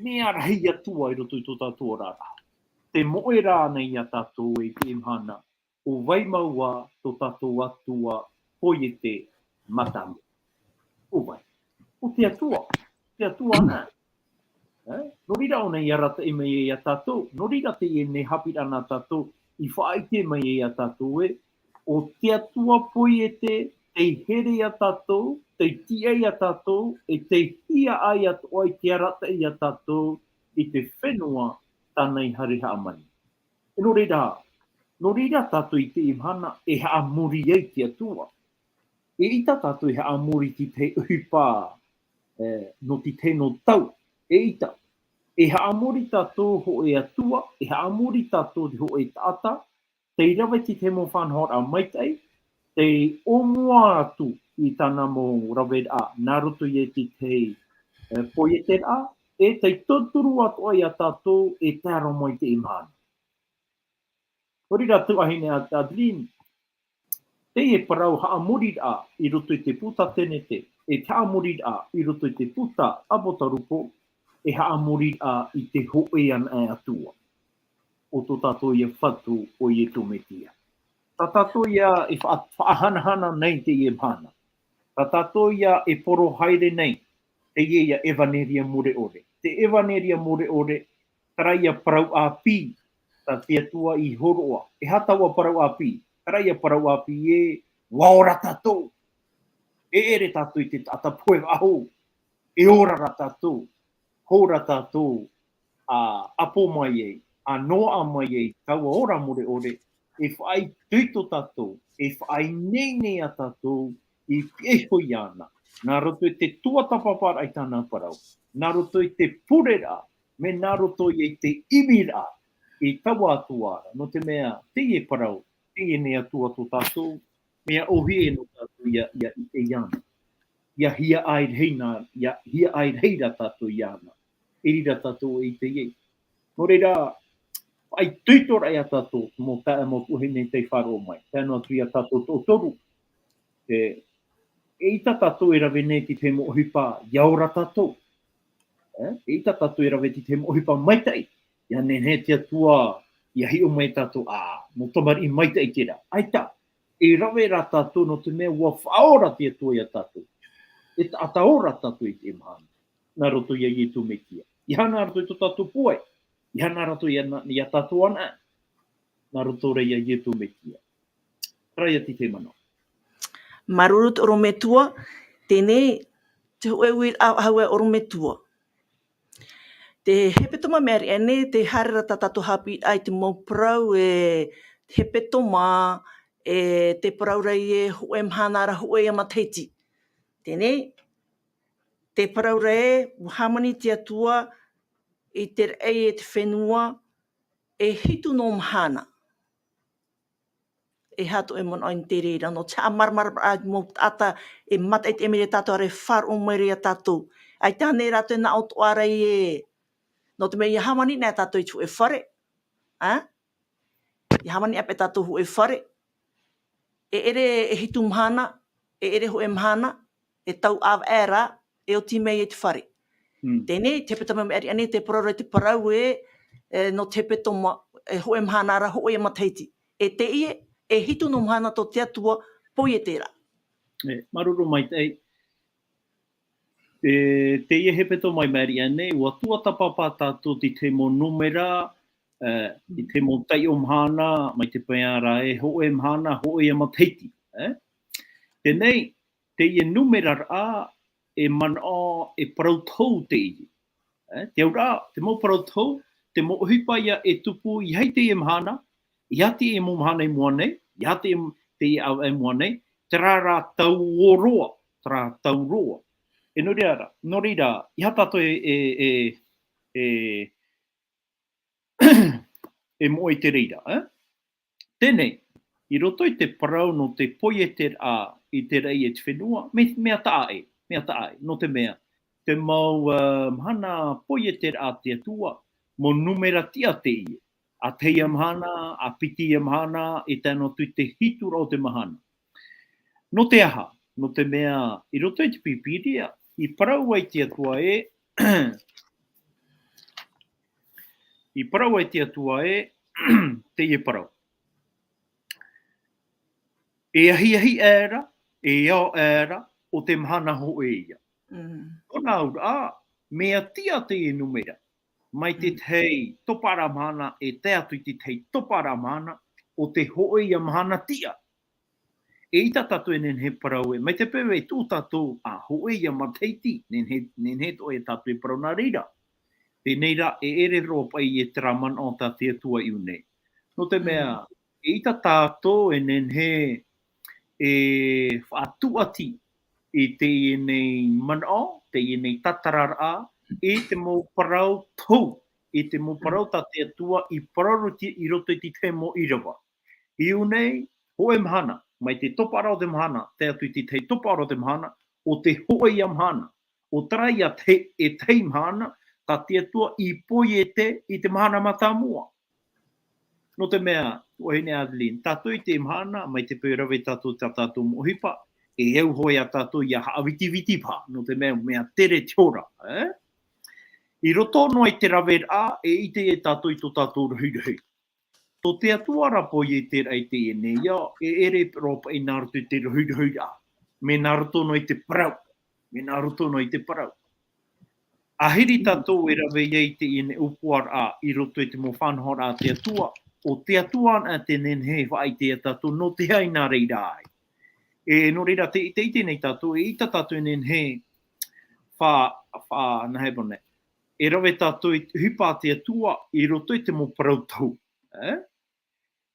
mea rahi atu ā i roto i tō tātou oraraʻa. Te moʻe rā nei iā tātou i teie mahana, ʻo vai mau ā tō tātou Atua poiete mātāmua. ʻO vai? ʻO te Atua. Te Atua ana. E? Nō reira ʻōna i arataʻi mai iā tātou. Nō reira teie nei haʻapiʻiraʻa nā tātou, i faʻaʻite mai iā tātou ē, ʻo te Atua poiete, tei here iā tātou, tei tiʻa iā tātou, e tei hiaʻai atoʻa i te arataʻi iā tātou i te fenua tāna i haere hāmani. E nō reira, nō reira tātou i teie mahana e haʻamori ai te Atua. E ʻita tātou e haʻamori i te tahi ʻohipa, e, nō te tahi noa tau. E ʻita. E haʻamori tātou hōʻē Atua, e haʻamori tātou te hōʻē taʻata, tei rave i te mau faʻanahoraʻa maitaʻi, tei ʻōmua atu i tāna mau raveraʻa, nā roto ia i te tahi, e, poieteraʻa, e tei tauturu atoʻa iā tātou e tae roa mai i teie mahana. Nō reira tuahine a, Adeline, teie parau haʻamoriraʻa i roto i te puta Tenete, e te haʻamoriraʻa i roto i te puta Apotarupo, e haʻamoriraʻa i te hōʻē anaʻe Atua o tō tātou ia Fatu ʻo Iesu Mesia. Tā tātou ia e faʻa-, faʻahanahana nei teie mahana. Tā tātou ia e poro haere nei, teie ia ʻevaneria mure ʻore. Te ʻevaneria mure ʻore, terā ia parau ʻāpī, tā te Atua i hōroʻa. E aha taua parau ʻāpī? Terā ia parau ʻāpī ē, ʻua ora tātou. E ʻere tātou i te taʻata pohe faʻahou. E ora rā tātou. Hou rā tātou, a, ʻapo mai ai, a, noaʻa mai ai, taua ora mure ʻore, e faʻaitoito tātou, e faʻaineine iā tātou, i pihaʻi iho iāna. Nā roto i te tuatāpaparaʻa i tāna parau, nā roto i te pureraʻa, mea nā roto ia i te ʻimiraʻa, i taua Atua ra, nō te mea, teie parau, teie nei Atua tō tātou, mea ʻōhie nō tātou ia, ia ʻite iāna. Ia hiaʻai rahi nā, ia hiaʻai rahi rā tātou iāna. I reira tātou e ʻite ai. Nō reira, faʻaitoitoraʻa iā tātou, mau taeaʻe, mau tuahine tei faʻaroʻo mai. Tae noa atu iā tātou toʻotoru. E, eʻita tātou e rave nei i te mau ʻohipa, ʻia ora tātou. E, eʻita tātou e rave i te mau ʻohipa maitaʻi. ʻIa nehenehe te Atua, ʻia hiʻo mai tātou, ā, mau tamariʻi maitaʻi terā. ʻAita, e rave rā tātou nō te mea ʻua faʻaora te Atua iā tātou. E taʻata ora tātou i teie mahana. Nā roto iā Iesu Mesia. ʻEiaha nā roto i tō tātou pūai. ʻEiaha nā roto iā, iā tātou anaʻe. Nā roto rā iā Iesu Mesia. Terā ia te tahi manaʻo. Māuruuru te ʻorometua, teie nei, te hōʻē uiraʻa faʻahou e ʻorometua. Te hepetoma mea riʻi aʻe nei, tē haere ra tā tātou haʻapiʻiraʻa i te mau parau e te hepetoma, e te parau ra ē hōʻē mahana ra hōʻē ia matahiti. Teie nei, te parau ra ē, ʻua hāmani te Atua i te raʻi e te fenua, e hitu noa mahana. E aha tō ʻoe manaʻo i te reira, nō te haʻamāramaramaraʻa mau taʻata e mataʻitaʻi mai ra tātou, ʻaore e faʻaroʻo mai ra iā tātou. ʻAita nei rātou e nā ʻō atoʻa ra ē, nō te mea ʻia hāmani nei tātou i te hōʻē fare, ā? ʻIa hāmani ʻāpeʻe tātou hōʻē fare, e ʻere e hitu mahana, e ʻere hōʻē mahana, e tau ʻāvaʻe ra, e oti mai ai te fare. Mm. Teie nei, te hepetoma mea riʻi aʻe nei, te parau ra ē, te parau ē, e, nō te hepetoma, e hōʻē mahana ra, hōʻē ia matahiti. E teie, e hitu noa mahana tō te Atua poieteraʻa. E, māuruuru maitaʻi. E, teie hepetoma mea riʻi aʻe nei, ʻua tuatāpapa tātou i te mau nūmera, e, i te mau taiʻo mahana, mai te peu ra ē, hōʻē mahana, hōʻē ia matahiti, e? Teie nei, teie nūmeraraʻa, e manaʻo, e parau tohu teie. E, te auraʻa, te mau parau tohu, te mau ʻohipa ia e tupu, ʻeiaha i teie mahana, ʻeiaha i teie mau mahana i mua nei, ʻeiaha i te, teie ʻāvaʻe i mua nei, terā rā tau roa, terā tau roa. E nō reira, nō reira, ʻeiaha tātou e, e, e, e, e moʻe i te reira, e? Teie nei, i roto i te parau nō te poieteraʻa i te raʻi e te fenua, mea, mea taʻa ʻē, mea taʻa ʻē, nō te mea, te mau, ā, mahana poieteraʻa a te Atua, mau nūmera tiʻa teie. ʻA tahi ia mahana, ʻa piti ia mahana, e tae noa atu i te hitu ra o te mahana. Nō te aha? Nō te mea, i roto i te Pīpīria, i parau ai te Atua ē, I parau ai te Atua ē, teie parau. E ahiahi aʻera, e ao aʻera, ʻo te mahana hōʻē ia. Mm. Tōna auraʻa, mea tiʻa teie numera. Mai te Mm. tahi topa ra mahana, e tae atu i te tahi topa ra mahana, ʻo te hōʻē ia mahana tiʻa. Eʻita tātou e nehenehe e parau ē, mai te peu e tuʻu tātou ā hōʻē ia matahiti, nehenehe, nehenehe atoʻa ia tātou e parau nā reira. Teie nei rā, e ʻere roa paʻi e terā manaʻo tā te Atua i ʻō nei. Nō te mea, Mm. eʻita tātou e nehenehe e faʻatūʻati i teie nei manaʻo, teie nei tātararaʻa, i te mau parau tohu, i te mau parau tā te Atua i paraurotia i roto i te tahi mau ʻīrava. I ʻō nei, hōʻē mahana, mai te topa ra o te mahana, tae atu i te tahi topa ra o te mahana, ʻo te hōʻē ia mahana, ʻo terā ia te, e tahi mahana, tā te Atua i poiete i te mahana mātāmua. Nō te mea, tuahine Adeline, tātou i te mahana, mai te peu e rave tātou tā tātou mau ʻohipa, e au hoʻi ia tātou ia haʻavitiviti paha, nō te mea, mea tere te hora, e? I roto noa i te raveraʻa, e ʻite e tātou i tō tātou rahirahi. Tō te Atua ra poieteraʻa i teie nei ao, e ʻere roa paʻi nā roto i te rahirahiraʻa. Mea nā roto noa i te parau. Mea nā roto noa i te parau. Ahiri tātou e rave ai i teie nei ʻōpuaraʻa i roto i te mau faʻanahoraʻa a te Atua, ʻo te Atua anaʻe tē nehenehe e faʻaʻite ia tātou nō te aha i nā reira ai. E, nō reira, tē, tē ʻite nei tātou, eʻita tātou e nehenehe fa, fa, nā hea parau nei. E rave tātou i te ʻohipa a te Atua i roto i te mau parau tohu. E?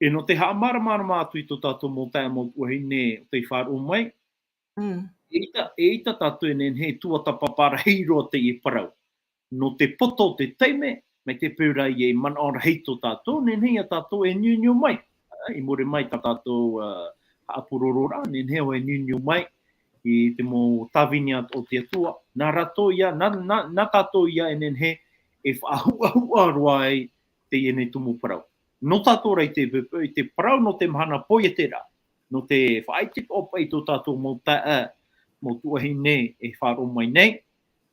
E nō te haʻamāramarama atu i tō tātou mau taeaʻe mau tuahine o tei faʻaroʻo mai, Mm. eʻita, eʻita tātou e nehenehe e tuatāpapa rahi roa teie parau. Nō te poto o te taime, mai te peu rā ïa e manaʻo rahi tō tātou, nehenehe ia tātou e niuniu mai. E, i muri mai tā tātou, ā, haʻapurororaʻa, nehenehe hoʻi e niuniu mai i te mau tāvini o te Atua. Nā rātou ïa, nā, nā, nā tātou ïa e nehenehe e faʻahuʻahuʻa roa ai teie nei tumu parau. Nō tātou rā i te, i te parau nō te mahana poieteraʻa, nō te faʻaʻite paʻi i tō tātou mau taeaʻe, mau tuahine e faʻaroʻo mai nei,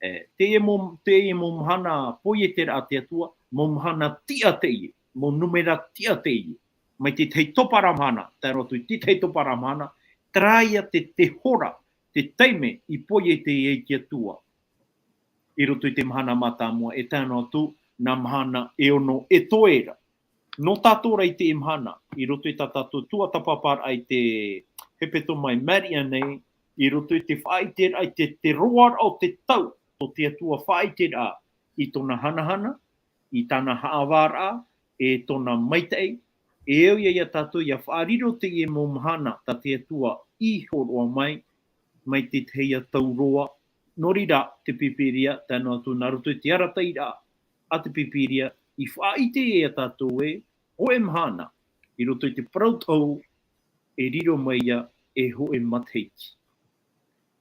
e, teie mau, teie mau mahana poieteraʻa a te Atua, mau mahana tiʻa teie, mau numera tiʻa teie. Mai te tahi topa ra mahana, tae roa atu i te tahi topa ra mahana, terā ïa te, te hora, te taime i poiete ai te Atua i roto i te mahana mātāmua, e tae noa atu nā mahana e ono e toe ra. Nō tātou rā i teie mahana, i roto i tā tātou tuatāpaparaʻa i te hepetoma i maʻiri aʻe nei, i roto i te faʻaʻiteraʻa i te, te roaraʻa o te tau, tō te Atua faʻaʻiteraʻa i tōna hanahana, i tāna haʻavāraʻa, e tōna maitaʻi, e au ïa ia tātou ʻia faʻariro teie mau mahana tā te Atua i hōroʻa mai, mai te tahi atu roa. Nō reira, te Pīpīria, tae noa atu nā roto i te arataʻiraʻa a te Pīpīria, i faʻaʻite ia tātou ē, hōʻē mahana, i roto i te parau tohu, e riro mai ïa e hōʻē matahiti.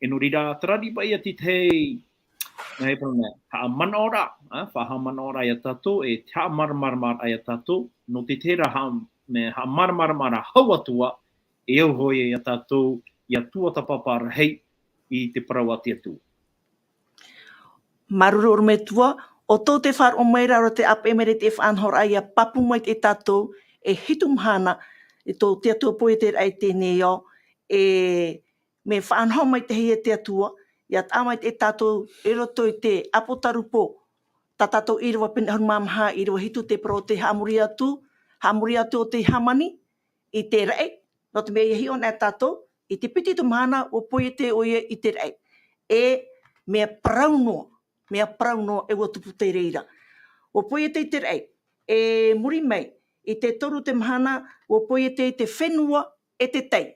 E nō reira, terā paʻi ïa te tahi, nā hea parau nei, haʻamanaʻoraʻa, ā, faʻahaʻamanaʻoraʻa ia tātou, e te haʻamāramaramaraʻa ia tātou, nō te terā haʻa-, mea haʻamāramaramaraʻa hau atu ā, e au hoʻi ia tātou, ʻia tuatāpapa rahi i te parau a te Atua. Māuruuru ʻorometua, ʻo tō te faʻaroʻo mai ra, ʻo te ʻāpeʻe mai ra i te faʻanahoraʻa ʻia pāpū mai ia tātou, e hitu mahana, i tō te Atua poieteraʻa i teie nei ao, e mea faʻanaho maitaʻi e te Atua, ʻia taʻa mai ia tātou i roto i te ʻApotarupo, tā tātou ʻīrava pene ʻahuru mā maha, ʻīrava hitu, te parau o te haʻamori atu, haʻamori atu o te hāmani i te raʻi, nō te mea ʻia hiʻo anaʻe tātou, i te piti atu mahana, ʻua poiete ʻoia i te raʻi. E mea parau noa, mea parau noa e ʻua tupu te reira. ʻUa poiete i te raʻi, e muri mai, i te toru te mahana, ʻua poiete i te fenua e te tai.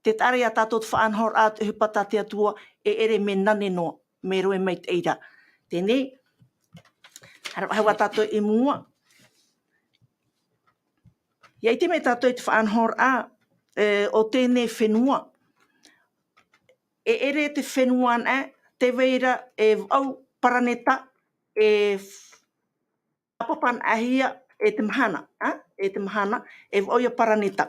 Te taʻa ra ia tātou te faʻanahoraʻa, te ʻohipa tā te Atua, e ʻere mea nane noa, mea rave maitaʻi ra. Teie nei, haere faʻahou ā tātou i mua. ʻIa ʻite mai tātou i te faʻanahoraʻa, e, o teie nei fenua. E ʻere te fenua anaʻe, tē vai ra e vaʻu paraneta, e f-, tāpapa anaʻe hia e te mahana, ā? E te mahana, e vaʻu ia paraneta.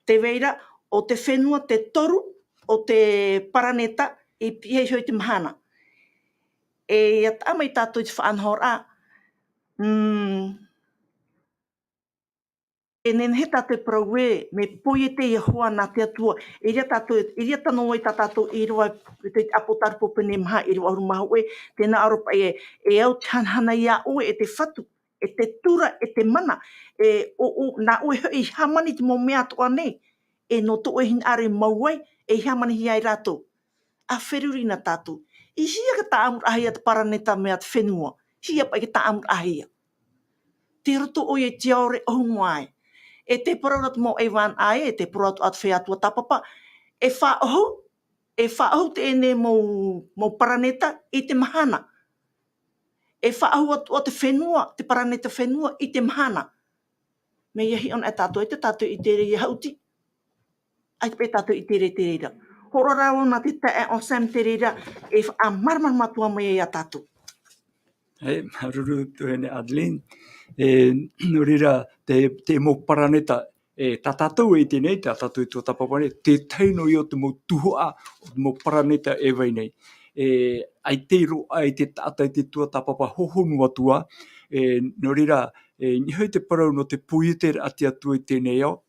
Tē vai ra, ʻo te fenua te toru, ʻo te paraneta, i pihaʻi iho i te mahana. E ia taʻa mai tātou i te faʻanahoraʻa, mm, e nehenehe tātou e parau ē, mea poiete Iehova nā te Atua, e ʻere tātou, e ʻere tano ai tā tātou ʻīrava, i te Apotarupo pene maha, ʻīrava ʻahuru mā hōʻē, tē nā ʻō ra paʻi ē, e au te hanahana iā ʻoe, e te Fatu, e te tura, e te mana, e, ʻo, ʻo, nā ʻoe hoʻi i hāmani i te mau mea atoʻa nei, e nō tō ʻoe hinaʻaro i mau ai, e i hāmanihia ai rātou. ʻA feruri na tātou. E hia ka taʻamuraʻahia te paraneta mai te fenua. Hia paʻi ka taʻamuraʻahia. Tei roto ʻoia i te ao ʻore ʻahuru mā ʻē. E tē parau ra te mau ʻaivānaʻa ē, e tē parau atu, atu feiā tuatāpapa. E faʻaʻohu, e faʻaʻohu teie nei mau, mau paraneta i te mahana. E faʻaʻohu atoʻa te fenua, te paraneta fenua i te mahana. Mea hiʻo na e tātou, ʻaita tātou i ʻite ra ia haʻuti. ʻAita paʻi tātou i ʻite ra i te reira. Hōroʻa rā vau nā te taeaʻe Sam te reira, e faʻamāramarama atu mai iā tātou. E, māuruuru tuahine Adeline. E, nō reira, te, te mau paraneta, e, tā tātou e ʻite nei, tā tātou i tuatāpapa nei, te tahi noa ia o te mau tuhaʻa, o te mau paraneta e vai nei. E, ʻaita i roaʻa i te taʻata i te tuatāpapa hohonu atu ā, e, nō reira, e, niʻa hoʻi te parau nō te poieteraʻa a te Atua i teie nei ao,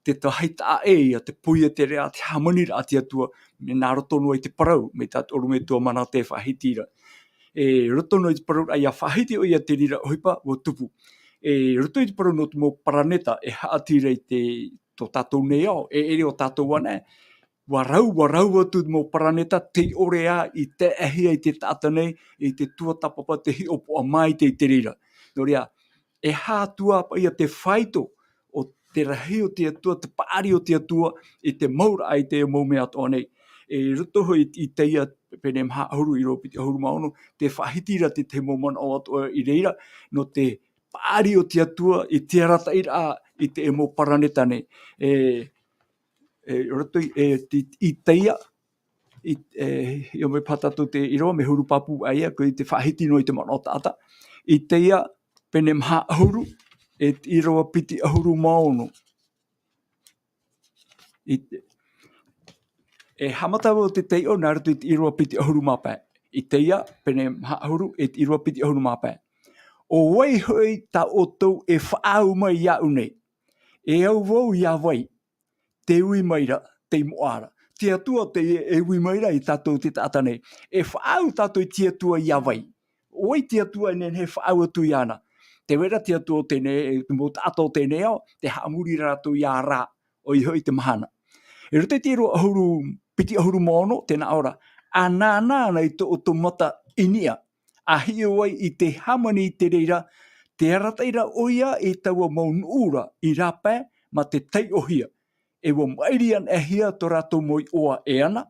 te tahi taʻa ʻē ia, te poieteraʻa, te hāmaniraʻa a te Atua, mea nā roto noa i te parau, mai tā te ʻorometua Manate e faʻahiti ra. E roto noa i te parau, ʻaita faʻahiti ʻoia te reira ʻohipa, ʻua tupu. E roto i te parau nō te mau paraneta, e haʻati ra i te, tō tātou nei ao, e ʻere ʻo tātou anaʻe, ʻua rau, ʻua rau atu te mau paraneta, tei ʻore ā i taeaʻehia i te taʻata nei, i te tuatāpapa, te hiʻopoʻa maitaʻi i te reira. Nō reira, e aha atu ā paʻi ia te faito o te rahi o te Atua, te paʻari o te Atua, i te mauraʻa i te mau mea atoʻa nei. E roto hoʻi i, i Isaia pene maha ʻahuru, ʻīrava piti ʻahuru mā ono, tē faʻahiti ra te, te mau manaʻo atoʻa i reira, nō te paʻari o te Atua, i te arataʻiraʻa, i te mau paraneta nei. E, e roto i, e, te, Isaia, i, e, hiʻo mai paha tātou te ʻīrava, mea huru pāpū ā ia, koia te faʻahiti noa i te manaʻo taʻata. Isaia, pene maha ʻahuru, e te ʻīrava piti ʻahuru mā ono. I te, e haʻamata vau te taiʻo nā roto i te ʻīrava piti ʻahuru mā pae. Isaia, pene maha ʻahuru, e te ʻīrava piti ʻahuru mā pae. ʻO vai hoʻi tā ʻoutou e faʻaau mai iāʻu nei? E au vau iā vai, tē ui mai ra, tei moʻa ra. Te Atua teie e ui mai ra iā tātou te taʻata nei. E faʻaau tātou i te Atua iā vai? ʻO vai te Atua e nehenehe e faʻaau atu iāna? Tē vai ra te Atua o teie nei, e te mau taʻata o teie nei ao, tē haʻamori ra rātou iā Rā, ʻoia hoʻi te mahana. I roto i te ʻīrava ʻahuru, piti ʻahuru mā ono, tē nā ʻō ra, ʻa nānā na i tō ʻoutou mata i niʻa, ʻa hiʻo ai i te hāmani i te reira, tē arataʻi ra ʻoia i taua mau nuʻu ra i rāpae mā te taiʻohia. E ʻua maʻiri anaʻe hia tō rātou mau iʻoa e ana,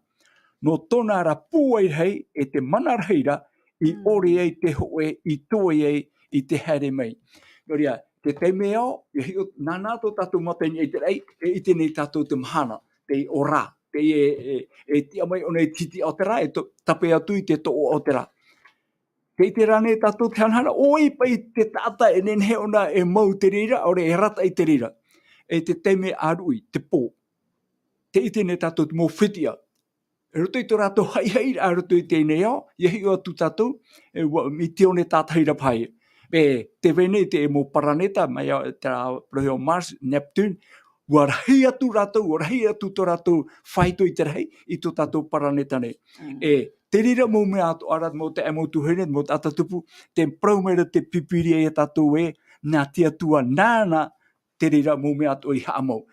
nō tōna ra pūai rahi e te mana rahi ra, i ʻore ai te hōʻē, i toe ai i te haere mai. Nō reira, te taime ao, ia hiʻo, nānā tō tātou mata i niʻa i te raʻi, e ʻite nei tātou te mahana, te ʻō Rā, te e, e, e tiʻa mai ʻōna i te hitiʻa o te rā, e to-, tape atu i te toʻoʻa o te rā. Tē ʻite ra ānei tātou te hanahana, ʻo vai paʻi te taʻata e nehenehe ʻōna e mau i te reira, ʻaore e arataʻi i te reira. E te taime ʻāruʻi, te pō. Tē ʻite nei tātou te mau fetiʻa. I roto i tō rātou haʻihaʻiraʻa i roto i teie nei ao, ia hiʻo atu tātou, e ʻua, i te one tātahi ra paha ia. E, tē vai nei te mau paraneta, mai ia, terā parauhia Mars, Neptune, ʻua rahi atu rātou, ʻua rahi atu tō rātou faito i te rahi, i tō tātou paraneta nei. Mm. E, te reira mau mea atoʻa ra, mau taeaʻe, mau tuahine, mau taʻata tupu, tē parau mai ra te Pīpīria iā tātou ē, nā te Atua nāna te reira mau mea atoʻa i haʻamau.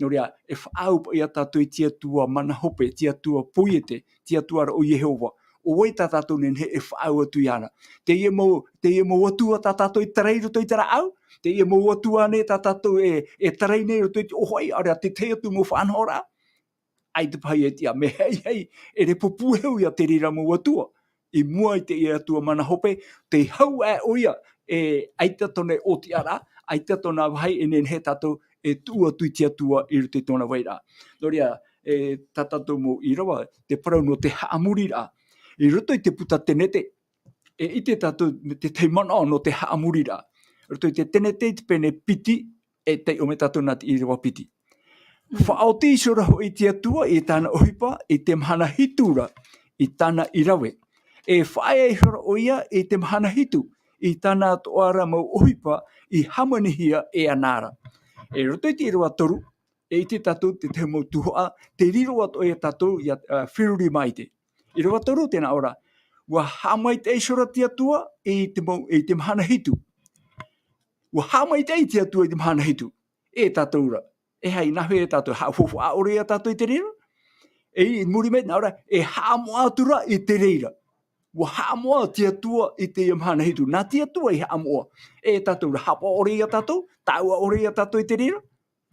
Nō reira, e faʻaau paʻi ia tātou i te Atua mana hope, te Atua poiete, te Atua ra ʻo Iehova. ʻO vai tā tātou e nehenehe e faʻaau atu iāna? Teie mau, teie mau atua tā tātou e tarai i roto i te rāʻau? Teie mau atua ānei tā tātou e, e tarai nei i roto i te ʻōfaʻi, ʻaore rā te tahi atu mau faʻanahoraʻa? ʻAita paha ia e tiʻa, mea ʻaita e, e ʻere pūpū e hau ia te reira mau atua. I mua i teie Atua mana hope, tei hau aʻe ʻoia, e ʻaita tōna ʻōtiʻaraʻa, ʻaita tōna vāhi e nehenehe tātou e tuʻu atu i te Atua i roto i tōna vairaʻa. Nō reira, e, tā tātou mau ʻīrava, te parau nō te haʻamoriraʻa. I roto i te puta Tenete, e ʻite tātou te tahi manaʻo nō te haʻamoriraʻa. I roto i te Tenete i te pene piti, e taiʻo mai tātou nā te ʻīrava piti. Mm. Faʻaoti ihora hoʻi te Atua i tāna ʻohipa, i te mahana hitu ra, i tāna i rave. e faʻaea ihora ʻoia i te mahana hitu, i tāna atoʻa ra mau ʻohipa i hāmanihia e ana ra. I roto i te ʻīrava toru, e ʻite tātou te tahi mau tuhaʻa, tē riro atoʻa ia tātou ia, ā, feruri maite. ʻĪrava toru tē nā ʻō ra, ʻua haʻamaitaʻi ihora te Atua i te mau, i te mahana hitu. ʻUa haʻamaitaʻi te Atua i te mahana hitu. E tātou ra. E aha, nāhea tātou, haʻafaufaʻa ʻore ia tātou i te reira? E i muri mai, nā ʻō ra, e haʻamoʻa atu ra i te reira. ʻUa haʻamoʻa te Atua i teie mahana hitu. Nā te Atua i haʻamoʻa. E tātou ra, haʻapaʻo ʻore ia tātou, taʻua ʻore ia tātou i te reira.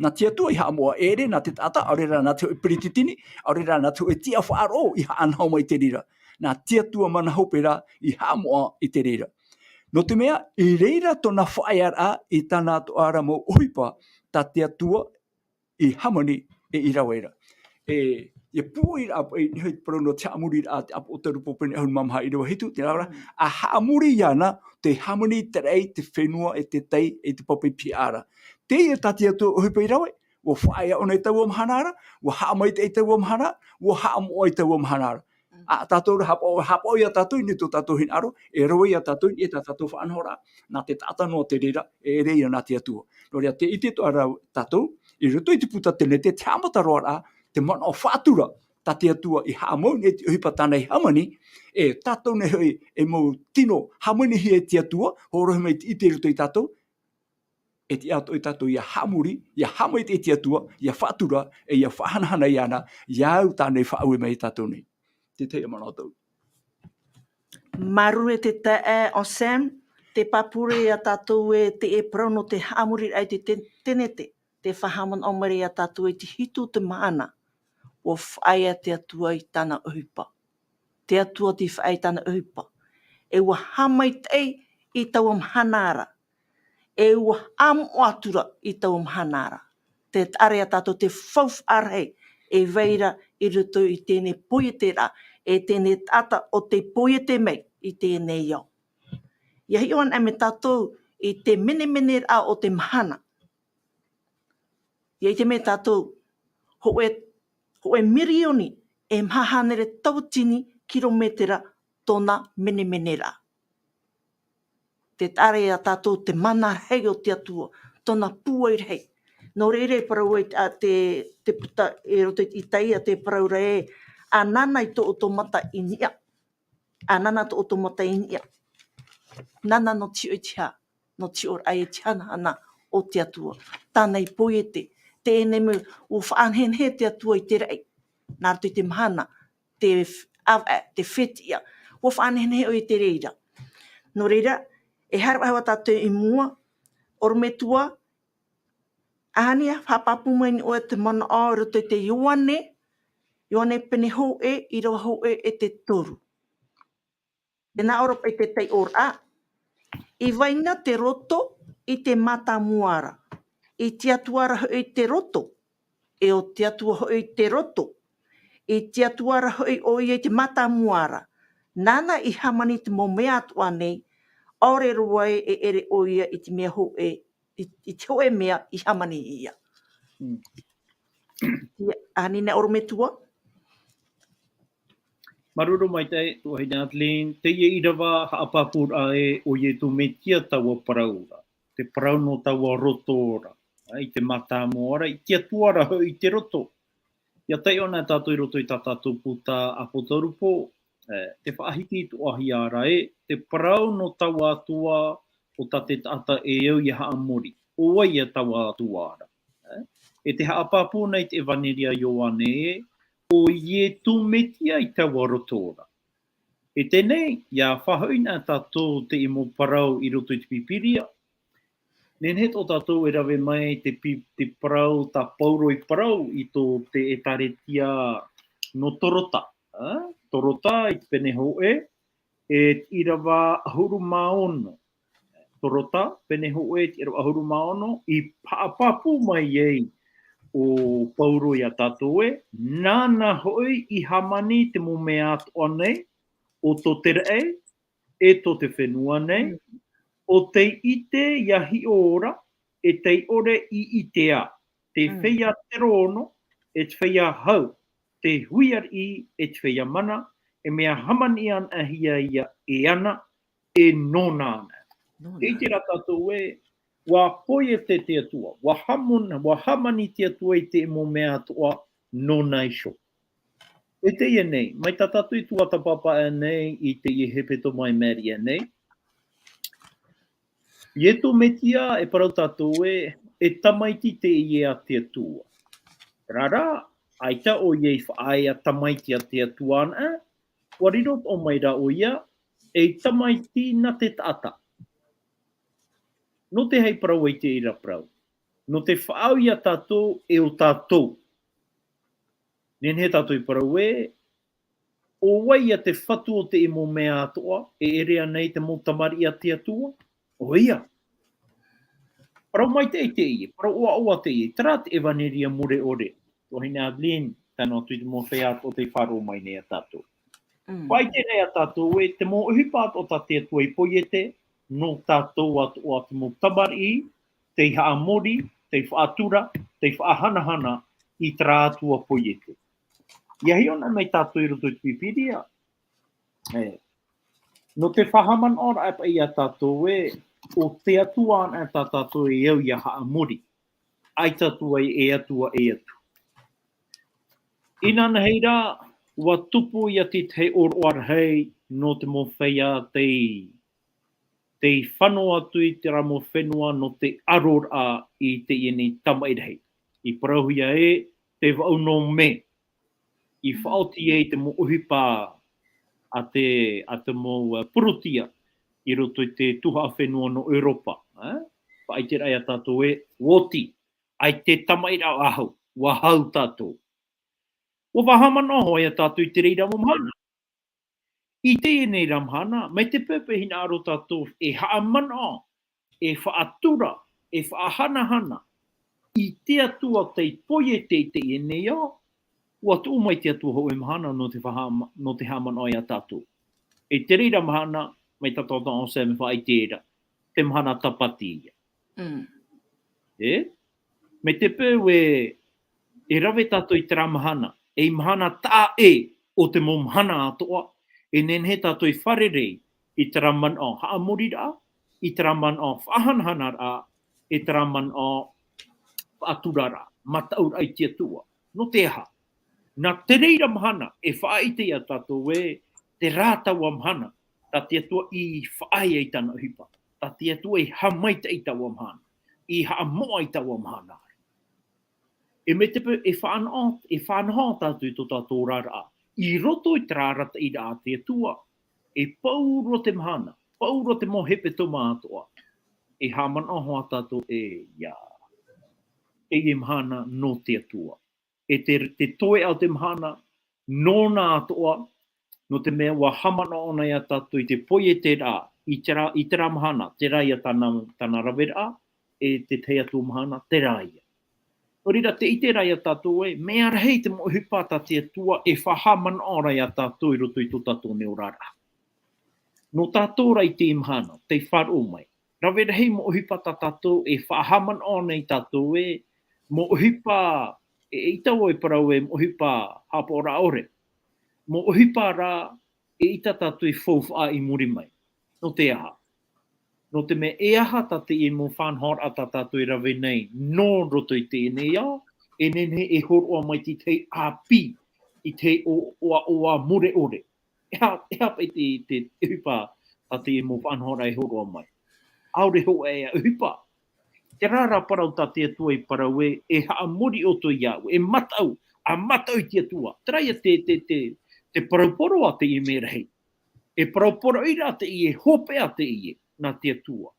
Nā te Atua i haʻamoʻa, e ʻere nā te taʻata, ʻaore rā nā te hōʻē peretiteni, ʻaore rā nā te hōʻē tiʻafaʻaroʻo i haʻanaho mai i te reira. Nā te Atua mana hope rā i haʻamoʻa i te reira. Nō te mea, i reira tōna faʻaearaʻa i tāna atoʻa ra mau ʻohipa, tā te Atua i hāmani e i rave ra. E, e pūai ra, e, i niʻa i te parau nō te haʻamoriraʻa, te ʻĀpotarupo pene ʻahuru mā maha ʻīrava hitu, tē nā ʻō ra, ʻa haʻamori iāna te hāmani, te raʻi, te fenua, e te tai, e te pape pihaʻa ra. Teie tā te Atua ʻohipa i rave, ʻua faʻaea ʻōna i taua mahana ra, ʻua haʻamaitaʻi i taua mahana, ʻua haʻamoʻa i taua mahana ra. ʻA tātou ra haʻapaʻo, haʻapaʻo ia tātou i niʻa i tō tātou hinaʻaro, e rave ia tātou i niʻa i tā tātou faʻanahoraʻa, nā te taʻata noa te reira, e ʻere ia nā te Atua. Nō reira, tē ʻite atoʻa ra tātou, i roto i te puta Tenete, te haʻamata roa ra, te manaʻo faʻatura, tā te Atua i haʻamau nei te ʻohipa tāna i hāmani, e tātou nei hoʻi, e mau tino hāmanihia e te Atua, hōroʻahia mai te ʻite i roto ia tātou, e tiʻa atoʻa ia tātou ʻia haʻamori, ʻia haʻamaitaʻi i te Atua, ʻia faʻatura, e ʻia faʻahanahana iāna, ʻia au tāna i faʻaue mai ia tātou nei. Te tahi manaʻo tau. Māuruuru e te taeaʻe Anselme, tē pāpū ra ia tātou ē te parau nō te haʻamoriraʻa i te Te-, Tenete, tē faʻahaʻamanaʻo mai ra ia tātou i te hitu o te mahana, ʻua faʻaea te Atua i tāna ʻohipa. Te Atua tei faʻaea i tāna ʻohipa. E ʻua haʻamaitaʻi i taua mahana ra. E ʻua haʻamoʻa atu ra i taua mahana ra. Tē taʻa ra ia tātou te faufaʻa rahi e vai ra i roto i teie poieteraʻa, e teie taʻata ʻo tei poiete mai i teie ao. ʻIa hiʻo anaʻe mai tātou i te menemeneraʻa o te mahana. ʻIa ʻite mai tātou, hōʻē, hōʻē mirioni e maha hānere tauatini kirometera tōna menemeneraʻa. Tē taʻa ra ia tātou te mana rahi o te Atua, tōna pūai rahi. Nō reira e parau ai te, te, te puta i roto i Itaia, tē parau ra ē, ʻa nāna i tō ʻoutou mata i niʻa. ʻA nāna tō ʻoutou mata i niʻa. Nāna nō te hiʻo i te hā, nō te hiʻoraʻa i te hanahana o te Atua. Tāna i poiete, teie nei mea, ʻua faʻanehenehe te Atua i te raʻi. Nā roto i te mahana, te f-, ʻāvaʻe, te fetiʻa, ʻua faʻanehenehe ʻoia i te reira. Nō reira, e haere faʻahou tātou i mua, ʻorometua, ʻaita e haʻapāpū mai nei ʻoe te manaʻo i roto i te Ioane, Ioane pene hōʻē, ʻīrava hōʻē e te toru. Tē nā ʻō ra paʻi te taiʻoraʻa, i vai na te roto i te mātāmua ra, i te Atua ra hoʻi te roto, e ʻo te Atua hoʻi te roto, i te Atua ra hoʻi ʻoia i te mātāmua ra, nāna i hāmani te mau mea atoʻa nei, ʻaore roa ē e ʻere ʻoia i te mea hōʻē, i, i te hōʻē mea i hāmani ia. Mm. Ia, ʻahani nā ʻorometua. Māuruuru maitaʻi, tuahine Adeline, teie ʻīrava haʻapāpūraʻa ē, ʻo Iesu Mesia taua parau ra. Te parau nō taua roto ra. ʻA, i te mātāmua ra, i te Atua ra hoʻi te roto. ʻIa taiʻo na tātou i roto i tā tātou puta ʻĀpotarupo, e, te faʻahiti atoʻahia ra ē, te parau nō taua Atua ʻo tā te taʻata e au ʻia haʻamori. ʻO vai ia taua Atua ra. E, e te haʻapāpū nei te ʻEvaneria Ioane ē, ʻo Iesu Mesia i taua roto ra. E teie nei, ʻia faʻahoʻi na tātou teie mau parau i roto i te Pīpīria. Nehenehe tō tātou e rave mai te pi-, te parau tā Paulo i parau i tō te ʻētāretia nō Torota. Ā, Torota i te pene hōʻē, e te ʻīrava ʻahuru mā ono. Torota, pene hōʻē, te ʻīrava ʻahuru mā ono, i haʻapāpū mai ai ʻo Paulo ia tātou ē, nāna hoʻi i hāmani te mau mea atoʻa nei, ʻo tō te raʻi, e tō te fenua nei, Mm. ʻo tei ʻite ʻia hiʻo ora, e tei ʻore i ʻitea, te Mm. feiā terono, e te feiā hau, te hui ariʻi, e te feiā mana, e mea hāmani anaʻe hia ia e ana, e nōna ana. Nōna. Tē ʻite ra tātou ē, ʻua poiete te Atua, ʻua hāmon-, ʻua hāmani te Atua i te mau mea atoʻa nōna iho. E teie nei, mai tā tātou i tuatāpapa aʻe nei i teie hepetoma i Maria nei, Iesu Mesia e parau tātou ē, e tamaiti teie a te Atua. Terā rā, ʻaita ʻoia i faʻaea tamaiti a te Atua anaʻe, ʻua riro atoʻa mai rā ʻoia, ei tamaiti nā te taʻata. Nō te aha e parau ai teie parau? Nō te faʻaau ia tātou e ʻo tātou. Nehenehe tātou e parau ē, ʻo vai ia te fatu o te mau mea atoʻa, e ʻere ana i te mau tamariʻi a te Atua? ʻOia. Parau maitaʻi teie, parau ʻoaʻoa teie, terā te ʻevanelia mure ʻore. Tuahine Adeline, tae noa atu i te mau feiā atoʻa tei faʻaroʻo mai nei ia tātou. Mm. Faʻaʻite nei ia tātou ē, te mau ʻohipa atoʻa tā te Atua i poiete, nō tātou atoʻa te mau tamariʻi, tei haʻamori, tei faʻatura, tei faʻahanahana i terā Atua poiete. ʻIa hiʻo anaʻe mai tātou i roto i te Pīpīria. E, nō te faʻahaʻamanaʻoraʻa paʻi ia tātou ē, ʻo te Atua anaʻe tā tātou e au ʻia haʻamori. ʻAita atu ai e Atua ʻē atu. Inanahi rā, ʻua tupu ia te tahi ʻōroʻa rahi nō te mau feiā tei, tei fano atu i terā mau fenua nō te aroraʻa i teie nei tamaʻi rahi. I parauhia ē, te vaʻu nō mē, i faʻaoti ai te mau ʻohipa a te, a te mau, uh, purutia i roto i te tuhaʻa fenua nō ʻEuropa, eh? Faʻaʻite rā ia tātou ē, ʻua oti, ʻaita e tamaʻi rā ʻahau, ʻua hau tātou. ʻUa faʻahaʻamanaʻo hoʻi ia tātou i te reira mau mahana. I teie nei rā mahana, mai te peu paʻi hinaʻaro tātou e haʻamanaʻo, e faʻatura, e faʻahanahana i te Atua tei poiete i teie nei ao, ʻua tuʻu mai te Atua hōʻē mahana nō te faʻahama-, nō te haʻamanaʻo ia tātou. I te reira mahana, mai tā tātou ʻoe e faʻaʻite ra, te mahana tāpati ia. Mm. E? Mai te peu ē, e rave tātou i terā mahana, ei mahana taʻa ʻē o te mau mahana atoʻa, e nehenehe tātou e fārerei i terā manaʻo haʻamoriraʻa, i terā manaʻo faʻahanahanaraʻa, i terā manaʻo faʻaturaraʻa, mataʻuraʻa i te Atua. Nō te aha? Nā te reira mahana, e faʻaʻite ia tātou ē, terā taua mahana, tā te Atua i faʻaea i tāna ʻohipa, tā te Atua i haʻamaitaʻi i taua mahana, i haʻamoʻa i taua mahana. E mai te peu, e faʻanaho, e faʻanaho tātou i tō tātou oraraʻa, i roto i terā arataʻiraʻa a te Atua, e pauroa te mahana, pauroa te mau hepetoma atoʻa, e haʻamanaʻo hoʻi tātou ē, ʻia, teie mahana nō te Atua. E te, te toeʻa o te mahana, nōna atoʻa, nō te mea ʻua haʻamanaʻo anaʻe ia tātou i te poieteraʻa, i terā, i terā mahana, terā ia tāna, tāna raveraʻa, e te tahi atu mahana, terā ia. Nō reira, tē ʻite ra ia tātou ē, mea rahi te mau ʻohipa tā te Atua e faʻahaʻamanaʻo ra ia tātou i roto i tō tātou nei oraraʻa. Nō tātou rā i teie mahana, tei faʻaroʻo mai. Rave rahi mau ʻohipa tā tātou e faʻahaʻamanaʻo nei tātou ē, mau ʻohipa, e, ʻeita vau e parau ē, mau ʻohipa haʻapaʻoraʻa ʻore. Mau ʻohipa rā, ʻeita tātou i faufaʻa i muri mai. Nō te aha? Nō te mea e aha tā teie mau faʻanahoraʻa tā tātou e rave nei, nō roto i teie nei ao, e nehenehe e hōroʻa mai te tahi ʻāpī, i te ʻo-, ʻoaʻoa mure ʻore. E aha, e aha paʻi te, te, te ʻohipa tā teie mau faʻanahoraʻa e hōroʻa mai? ʻAore hōʻē ʻohipa. Terā rā parau tā te Atua i parau ē, e haʻamori ʻoutou iāʻu, e mataʻu, ʻa mataʻu i te Atua. Terā ia te, te, te, te parau poro a teie mea rahi. E parau poroʻi ra teie, hopeʻa teie, nā te Atua.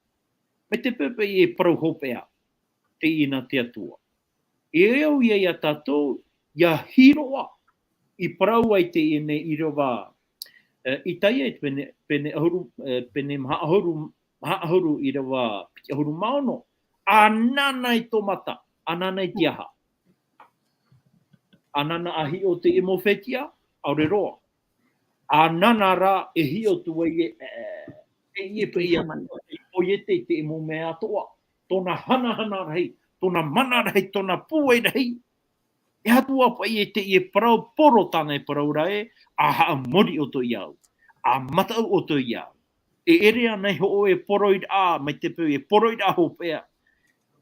Mai te peu paʻi e parau hopeʻa teie nā te Atua. E au ia ia tātou, ʻia hiroʻa, i parau ai teie nei ʻīrava, e, Isaia i te pene, pene ʻahuru, e, pene maha ʻahuru, maha ʻahuru ʻīrava piti ʻahuru mā ono. ʻAnana i tō mata, ʻanana i te aha? ʻAnana ʻa hiʻo teie mau fetiʻa, ʻaore roa. ʻAnana rā e hiʻo atu ai ē, e, e, e, e, e, e, e, poiete i te mau mea atoʻa, tōna hanahana rahi, tōna mana rahi, tōna pūai rahi. E aha atu ā paʻi e teie parau poro tāna e parau ra ē, ʻa haʻamori ʻoutou iāʻu, ʻa mataʻu ʻoutou iāʻu. E ʻere ana i hoʻo e poroʻi ra, mai te peu e poroʻi ra hopeʻa.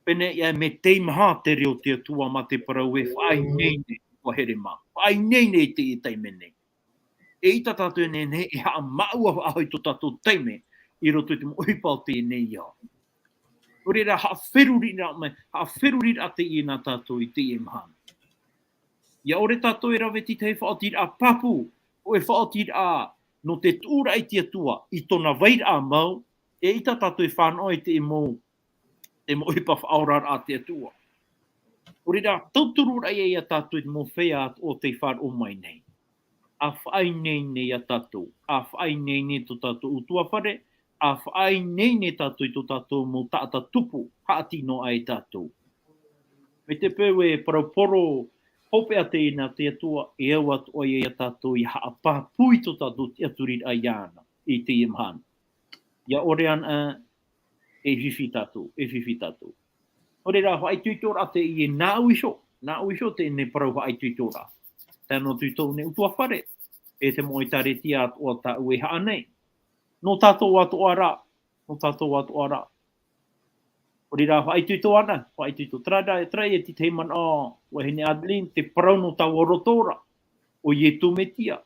Pēnei ia e mea teimaha te reo o te Atua mā te parau e faʻaineine, ʻua here mā. Faʻaineine i teie taime nei. E ʻaita tātou e nehenehe e haʻamāuʻa faʻahou i tō tātou taime i roto i te mau ʻohipa o teie nei ao. Nō reira, haʻaferuri ra mai, haʻaferuri ra teie nā tātou i teie mahana. ʻIa ʻore tātou e rave i te tahi faʻaotiraʻa pāpū, hōʻē faʻaotiraʻa nō te tuʻuraʻa i te Atua, i tōna vairaʻa mau, e ʻaita tātou e fānaʻo i te mau, te mau ʻohipa faʻaoraraʻa a te Atua. Nō reira, tauturu ra ia iā tātou i te mau feiā o tei faʻaroʻo mai nei. ʻA faʻaineine iā tātou, ʻa faʻaineine tō tātou ʻutuāfare, ʻa faʻaineine tātou i tō tātou mau taʻata tupu, haʻati noa aʻe tātou. Mai te peu e parau poro hopeʻa teie nā te Atua, e au atoʻa ia iā tātou ʻia haʻapāpū i tō tātou tiʻaturiraʻa iāna, i teie mahana. ʻIa ʻore ana, e fifi tātou, e fifi tātou. Nō reira, faʻaitoitoraʻa teie nāʻu iho, nāʻu iho teie nei parau faʻaitoitoraʻa. Tae noa atu i tōʻu nei ʻutuāfare, e te mau ʻĒtārētia atoʻa tāʻu e haʻa nei. Nō tātou atoʻa rā, nō tātou atoʻa rā. Nō reira, faʻaitoito ana, faʻaitoito. Terā rā, terā ia te tahi manaʻo, vahine Adeline, te parau nō taua roto ra, ʻo Ietu Metia.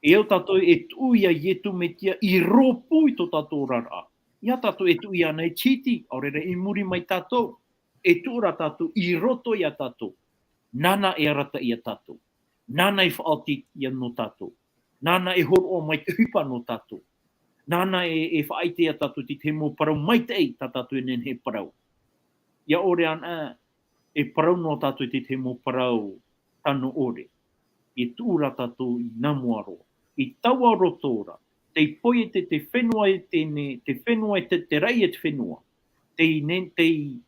E au tātou e tuʻu iā Ietu Metia i rōpū i tō tātou oraraʻa. ʻEiaha tātou e tuʻu iāna i te hiti, ʻaore rā i muri mai tātou, e tuʻu ra tātou i roto iā tātou. Nāna e arataʻi iā tātou. Nāna e faʻaoti ia nō tātou. Nāna e hōroʻa mai te ʻohipa nō tātou. Nāna e, e faʻaʻite iā tātou i te tahi mau parau maitaʻi tā tātou e nehenehe e parau. ʻIa ʻore ana, e parau noa tātou i te tahi mau parau tano ʻore. E tuʻu ra tātou i nā mua roa. I taua roto ra, tei poiete te fenua e tēnei, te fenua e te, te raʻi e te fenua. Tei ne-, tei,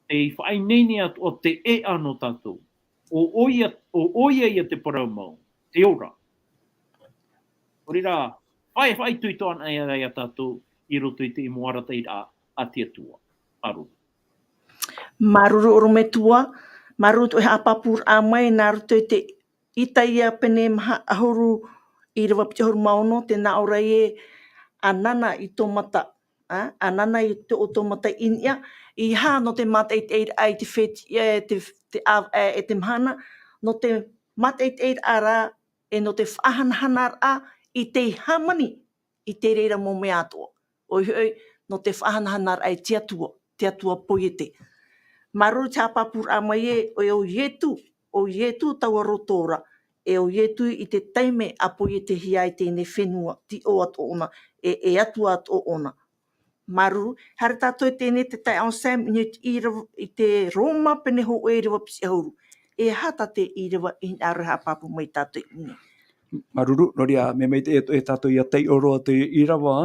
tei faʻaineine atoʻa te ʻēʻa nō tātou. ʻO, ʻo ia, ʻo, ʻo ia ia te parau mau, te ora. Nō reira, faʻa-, faʻaitoito ana ia, ia tātou i roto i te mau arataʻiraʻa a te Atua. Māuruuru. Māuruuru ʻorometua, māuruuru tō ʻoe haʻapāpūraʻa mai, nā roto i te Isaia pene maha ʻahuru, ʻīrava piti ʻahuru mā ono, tē nā ʻō ra ē, ʻa nāna i tō mata, ʻa, ʻa nāna i tō, ʻo tō mata i niʻa, ʻeiaha nō te mātaʻitaʻiraʻa i te fetiʻa, e te, te ʻāvaʻe, e te mahana, nō te mātaʻitaʻiraʻa rā, e nō te faʻahanahanaraʻa i tei hāmani i te reira mau mea atoʻa. ʻOia hoʻi, nō te faʻahanahanaraʻa i te Atua, te Atua poiete. Māuruuru te haʻapāpūraʻa mai ē, ʻo, ʻo Ietu, ʻo Ietu taua roto ra, e ʻo Ietu i te taime a poietehia ai teie fenua, tiʻo atoʻa ʻōna, e, e Atua atoʻa ʻōna. Māuruuru, haere tātou i teie nei te taeaʻe Sam, i te ʻīrava, i te Roma pene hōʻē ʻīrava piti ʻahuru. E aha tā te ʻīrava i hinaʻaro e haʻapāpū mai ia tātou i ʻō nei? Māuruuru, nō reira, mea maitaʻi atoʻa ia tātou ʻia taiʻo roa te ʻīrava,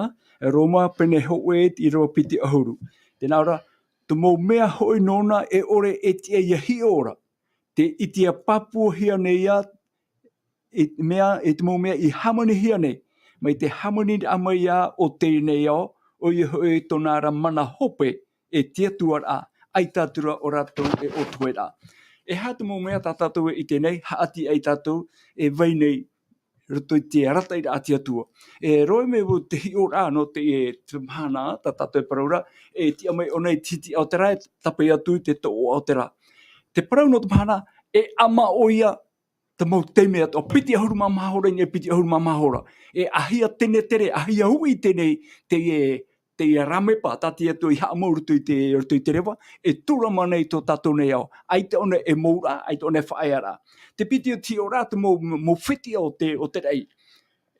Roma pene hōʻē ʻīrava piti ʻahuru. Tē nā ʻō ra, te mau mea hoʻi nōna e ʻore e tiʻa ʻia hiʻo ra. Te ʻitehia pāpūhia nei ā, e mea, e te mau mea i hāmanihia nei, mai te hāmaniraʻa mai ā o teie nei ao, ʻoia hoʻi tōna ra mana hope, e te Atua ra, ʻaita atu ra ʻo rātou e ʻōpuaraʻa. E aha te mau mea tā tātou e ʻite nei, haʻati ai tātou, e vai nei, roto i te arataʻiraʻa a te Atua. E roa mai vau te hiʻoraʻa nō te, e, te mahana, tā tātou e parau ra, e tiʻa mai ʻōna i te hiti Aotera, e tāpae atu i te toʻoʻa Aotera. Te parau nō te mahana, e ʻama ʻoia, te mau taime atoʻa, piti ʻahuru mā maha hora i niʻa i te piti ʻahuru mā maha hora. E ʻāhia tenetere, ʻāhia hui teie, te, e, teie rāmepa, tā te Atua i haʻamau roto i te, roto i te reva, e tūrama nei tō tātou nei ao. ʻAita ʻōna e mouraʻa, ʻaita ʻōna e faʻaearaʻa. Te piti o te hiʻoraʻa, te mau, mau fetiʻa o te, o te raʻi.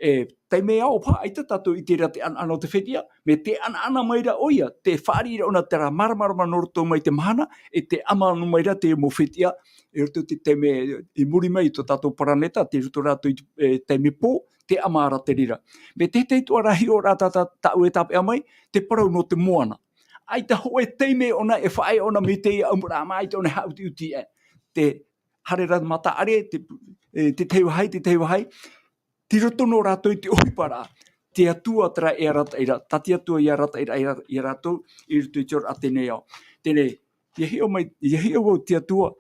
E, taime ao paha, ʻaita tātou i ʻite ra te ʻanaʻana o te fetiʻa, mea tē ʻanaʻana mai ra ʻoia, tē fāriʻi ra ʻōna terā māramarama nō roto mai te mahana, e tē ʻama noa mai ra te mau fetiʻa, i roto i te taime i muri mai i tō tātou paraneta, tei roto rātou i te, e, taime pō, tē ʻama ra te reira. Mea te tahi atoʻa ra hiʻoraʻa tā, tā, tāʻu e tāpeʻa mai, te parau nō te moana. ʻAita hōʻē taime ʻōna e faʻaea ʻōna mai teie ʻamuraʻa mā, ʻaita ʻōna e haʻutiʻuti aʻe. Tē haere ra mataʻare, te, e, te tahi vāhi, te tahi vāhi, tei roto noa rātou i te ʻohiparaʻa. Te Atua terā e arataʻi ra, tā te Atua i arataʻi ra, ia, ia rātou, i roto i te oraraʻa teie nei ao. Teie nei, ʻia hiʻo mai, ʻia hiʻo vau te Atua,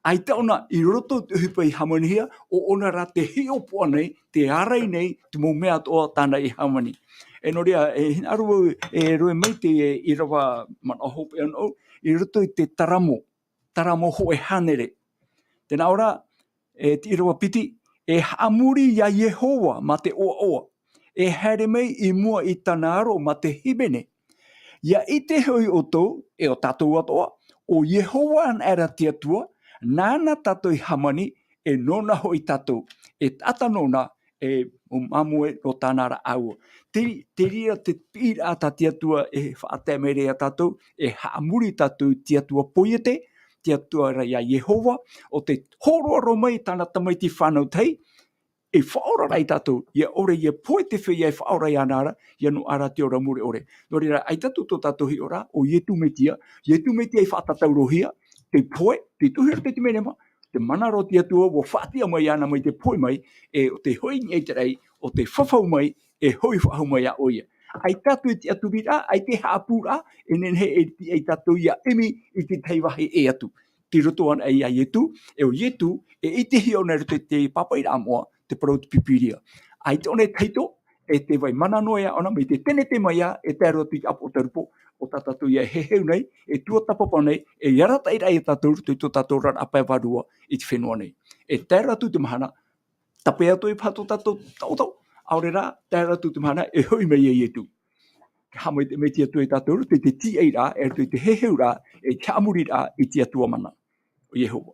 ʻAita ʻōna i roto i te ʻohipa i hāmanihia, ʻo ʻōna rā te hiʻopoʻa nei, te ārai nei, te mau mea atoʻa tāna i hāmani. E nō reira, e hinaʻaro vau, e roe mai te ʻīrava manaʻo hopeʻa nōʻu, i roto i te Taramo, Taramo hōʻē hānere. Tē nā ʻō ra, e te ʻīrava piti, e haʻamori ia Iehova mā te ʻoaʻoa, e haere mai i mua i tāna aro mā te hīmene. ʻIa ʻite hoʻi ʻoutou, e ʻo tātou atoʻa, ʻo Iehova anaʻe ra te Atua, nāna tātou i hāmani, e nōna hoʻi tātou, e taʻata nōna, e ʻo māmoe nō tāna rāʻau. Te, te reira te piʻiraʻa tā te Atua e faʻatae mai ra ia tātou, e haʻamori tātou i te Atua poiete, te Atua ra ia Iehova, ʻo tē hōroʻa roa mai tāna tamaiti fānau tahi, e faʻaora ra ia tātou, ʻia ʻore ʻia pohe te feiā e faʻaora iāna ra, ʻia noaʻa ra te ora mure ʻore. Nō reira, ʻaita atu tō tātou hiʻoraʻa, ʻo Ietu Metia, Ietu Metia i faʻatataurohia, te pohe, te tuhi i roto i te menemā, te mana ra o te Atua, ʻua faʻatiʻa mai iāna mai te pohe mai, e ʻo tē hoʻi i niʻa i te raʻi, ʻo tē fafau mai, e hoʻi faʻahou mai ā ʻoia. ʻAita atu i te ʻaturiraʻa, ʻaita e haʻapūraʻa, e nehenehe e tiʻa ia tātou ʻia ʻimi i te tahi vāhi ʻē atu. Tei roto anaʻe ia Ietu, e ʻo Ietu, e ʻitehia ʻōna i roto i te pāpaʻiraʻa moʻa, te parau o te Pīpīria. ʻAita ʻōna e tahito, e tē vai mana noa ia ʻōna, mai te tenete mai ā, e tae roa atu i te ʻāpoʻo tarupo, ʻo tā tātou ia e heheu nei, e tuatāpapa nei, e arataʻiraʻa ia tātou i roto i tō tātou oraraʻa pae vārua i te fenua nei. E tae roa atu te mahana, tāpeʻa atoʻa i paha tō tātou taʻotaʻo, ʻaore rā, tae roa atu te mahana, e hoʻi mai ia Ietu. Haʻamaitaʻi mai te Atua ia tātou, i roto i te tīaʻiraʻa, e roto i te heheuraʻa, e te haʻamoriraʻa i te Atua mana, ʻo Iehova.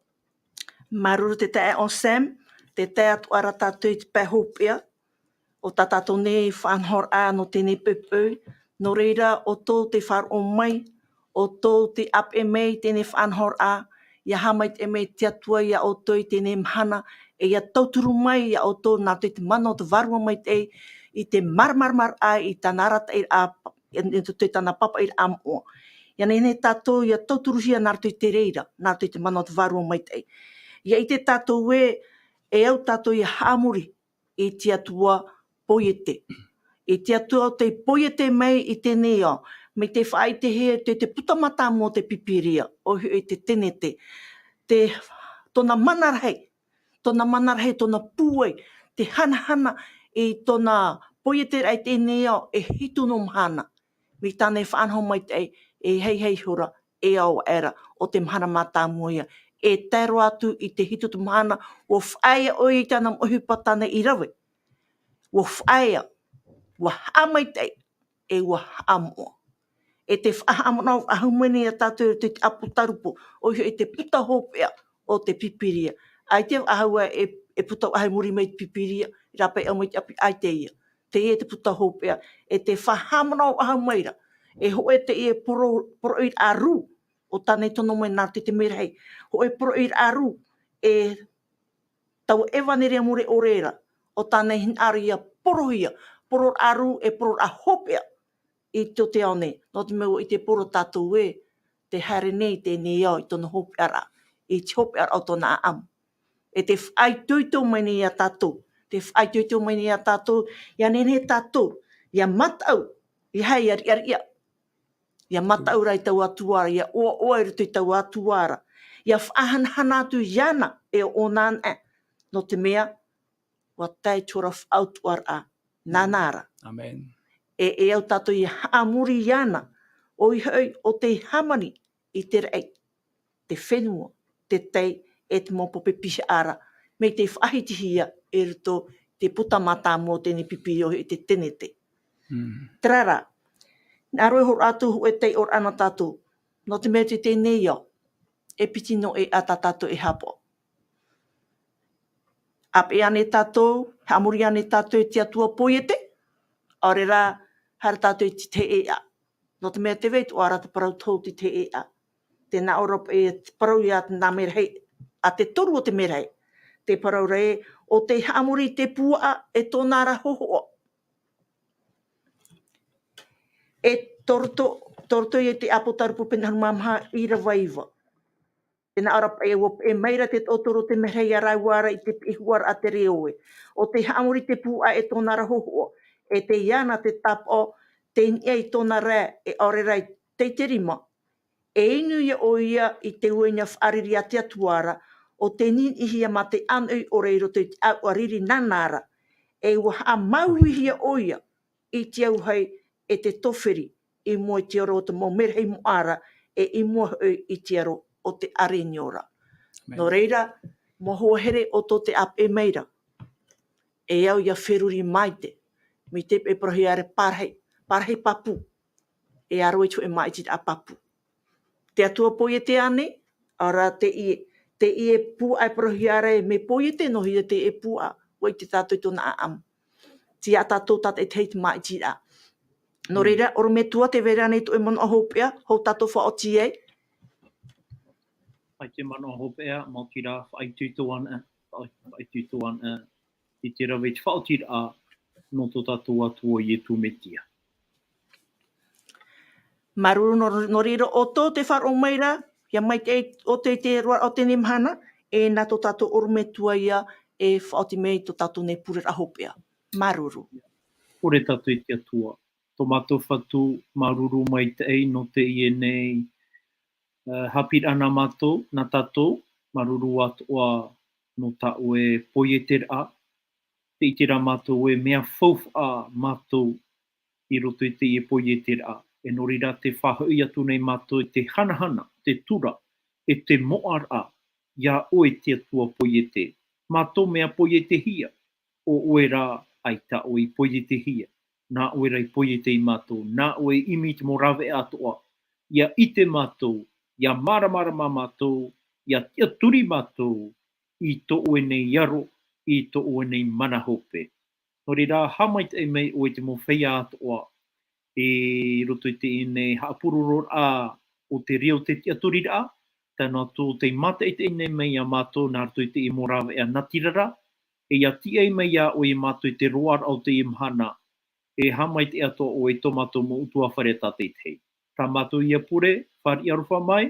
Māuruuru te taeaʻe Sam, tē tae atu ra tātou i te pae hopeʻa, ʻo tā tātou nei faʻanahoraʻa nō teie nei poʻipoʻi, nō reira ʻoutou tē faʻaroʻo mai, ʻoutou tē ʻāpeʻe mai i teie nei faʻanahoraʻa, ʻia haʻamaitaʻi mai te Atua ia ʻoutou i teie nei mahana, e ʻia tauturu mai ia ʻoutou nā roto i te mana o te Vārua Maitaʻi, i te māramaramaraʻa, i tāna arataʻiraʻa, i roto i tāna pāpaʻiraʻa moʻa. ʻIa nehenehe tātou ʻia tauturuhia nā roto i te reira, nā roto i te mana o te Vārua Maitaʻi. ʻIa ʻite tātou ē, e au tātou ʻia haʻamori i te Atua poiete. I te Atua o tē poiete mai i teie nei ao, mai te faʻaʻitehia i te, te puta mātāmua o te Pīpīria, ʻoia hoʻi te Tenete. Te, tōna mana rahi, tōna mana rahi, tōna pūai, te hanahana i tōna poieteraʻa i teie nei ao e hitu noa mahana. Mai tāna e faʻanaho maitaʻi, e haihai ihora, e ao aʻera, ʻo te mahana mātāmua ia. E tae roa atu i te hitu atu mahana, ʻua faʻaea ʻoia i tāna mau ʻohipa tāna i rave. ʻUa faʻaea, ʻua haʻamaitaʻi, e ʻua haʻamoʻa. E tē faʻahaʻamanaʻo faʻahou mai nei ia tātou i roto i te ʻĀpōtarupo, ʻoia hoʻi te puta hopeʻa o te Pīpīria. ʻAita faʻahou ā e, e puta faʻahou i muri mai i te Pīpīria, i rāpae mai te ʻapi, ʻaita ia. Teie te puta hopeʻa, e tē faʻahaʻamanaʻo faʻahou mai ra. E hōʻē teie poro-, poroʻiraʻa rū, ʻo tāna i tono mai nā roto i te merahi. Hōʻē poroʻiraʻa rū, e taua ʻevaneria mure ʻore ra, ʻo tāna i hinaʻaro ʻia porohia, poroʻiraʻa rū, e poroʻiraʻa hopeʻa i tō te ao nei, nō te mea ʻua ʻite poro tātou ē, tē haere nei teie nei ao i tōna hopeʻaraʻa, i te hopeʻaraʻa o tōna ʻaʻamu. E tē faʻaitoito mai nei ia tātou, tē faʻaitoito mai nei ia tātou, ʻia nehenehe tātou, ʻia mataʻu, ʻeiaha ʻia riʻariʻa, ʻia mataʻu ra i taua Atua ra, ʻia ʻoaʻoa i roto i taua Atua ra, ʻia faʻahanahana atu iāna, e ʻōna anaʻe, nō te mea, ʻua tae te hora faʻautuʻaraʻa, nāna ra. Amen. E, e au tātou ʻia haʻamori iāna, ʻoia hoʻi ʻo tē hāmani i te raʻi, te fenua, te tai, e te mau pape pihaʻa ra, mai tei faʻahitihia i roto i te puta mātāmua o teie nei Pīpīria ʻoia hoʻi te Tenete. Mm. Terā rā, hinaʻaro e hōroʻa atu hōʻē taiʻoraʻa nā tātou, nō te mea i teie nei ao, e piti noa ʻē ā tā tātou e haʻapaʻo. ʻĀpeʻe ānei tātou, haʻamori ānei tātou i te Atua poiete, ʻaore rā, haere tātou i te tahi ʻēʻa. Nō te mea tē vai atoʻa ra te parau tohu i te tahi ʻēʻa. Tē nā ʻō ra paʻi te parau ia nā merahi, a te toru o te merahi. Te parau ra ē, ʻo tē haʻamori i te puaʻa e tōna ra hōhoʻa. E tō roto, tō roto ia i te ʻĀpōtarupo pene ʻahuru mā maha, ʻīrava iva. Tē nā ʻō ra paʻi, ʻua peʻe mai ra te taʻoto o te merahi ia rāua ra i te piʻi huaraʻa te reo ē. ʻO tē haʻamori i te puaʻa e tōna ra hōhoʻa, e tei iāna te tāpaʻo, tei niʻa i tōna rae, e ʻaore rā i te, te rima, e inu ia ʻoia i te uaina faʻariri a te Atua ra, ʻo te niniʻihia mā te ʻānoʻi ʻore i roto i te ʻāuʻa riri nānā ra, e ʻua haʻamauihia ʻoia i te auahi e te toferi i mua i te aro o te mau merahi moʻa ra, e i mua hoʻi i te aro o te ʻāreʻi ora. Nō reira, mau hoa here ʻoutou tē ʻāpeʻe mai ra, e au ʻia feruri maite, mai te peʻe parauhia ra parahi, parahi pāpū, e aro i te hōʻē māʻitiraʻa pāpū. Te Atua poiete ānei, ʻaore rā teie, teie puaʻa e parauhia ra e mea poiete nō hea teie puaʻa, ʻua ʻite tātou i tōna ʻāʻamu. Tiʻa tātou tātaʻitahi i te māʻitiraʻa. Nō reira, ʻorometua, tē vai ra ānei tō ʻoe manaʻo hopeʻa, hou tātou faʻaoti ai? ʻAita e manaʻo hopeʻa, maoti rā, faʻaitoito ana, faʻa-, faʻaitoito ana, i te rave i te faʻaotiraʻa nō tō tātou Atua ʻo Ietu Metia. Māuruuru nō, nō reira ʻoutou tē faʻaroʻo mai ra, ʻia maitaʻi ʻoutou i te roaraʻa o teie mahana, e nā tō tātou ʻorometua ïa e faʻaoti mai tō tātou nei pureraʻa hopeʻa. Māuruuru. ʻOre tātou i te Atua. Tō mātou Fatu, māuruuru maitaʻi nō teie nei, ā, haʻapiʻiraʻa nā mātou, nā tātou, māuruuru atoʻa nō tā ʻoe poieteraʻa, tē ʻite ra mātou e mea faufaʻa mātou i roto i teie poieteraʻa. E nō reira tē faʻahoʻi atu nei mātou i te hanahana, te tura, e te moʻaraʻa, iā ʻoe te Atua poiete. Mātou mea poietehia, ʻo ʻoe rā ʻaita ʻoe i poietehia. Nā ʻoe rā i poiete ia mātou, nā ʻoe i ʻimi i te mau rāveʻa atoʻa, ʻia ʻite mātou, ʻia māramarama mātou, ʻia tiʻaturi mātou i tō ʻoe nei aro, i tō ʻoe nei mana hope. Nō reira, haʻamaitaʻi mai ʻoe i te mau feiā atoʻa, i roto i teie nei haʻapurororaʻa o te reira o te tiʻaturiraʻa, tae noa atu tē mātaʻitaʻi nei mai iā mātou nā roto i teie mau rāveʻa natirara, e ʻia tiʻa mai iā ʻoe ia mātou i te roaraʻa o teie mahana, e haʻamaitaʻi atoʻa ʻoe i tō mātou mau ʻutuāfare tātaʻitahi. Tā mātou ia pure, fāriʻi aroha mai,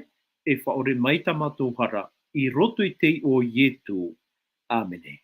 e faʻaʻore mai tā mātou hara, i roto i te iʻoa o Ietu. ʻĀmene.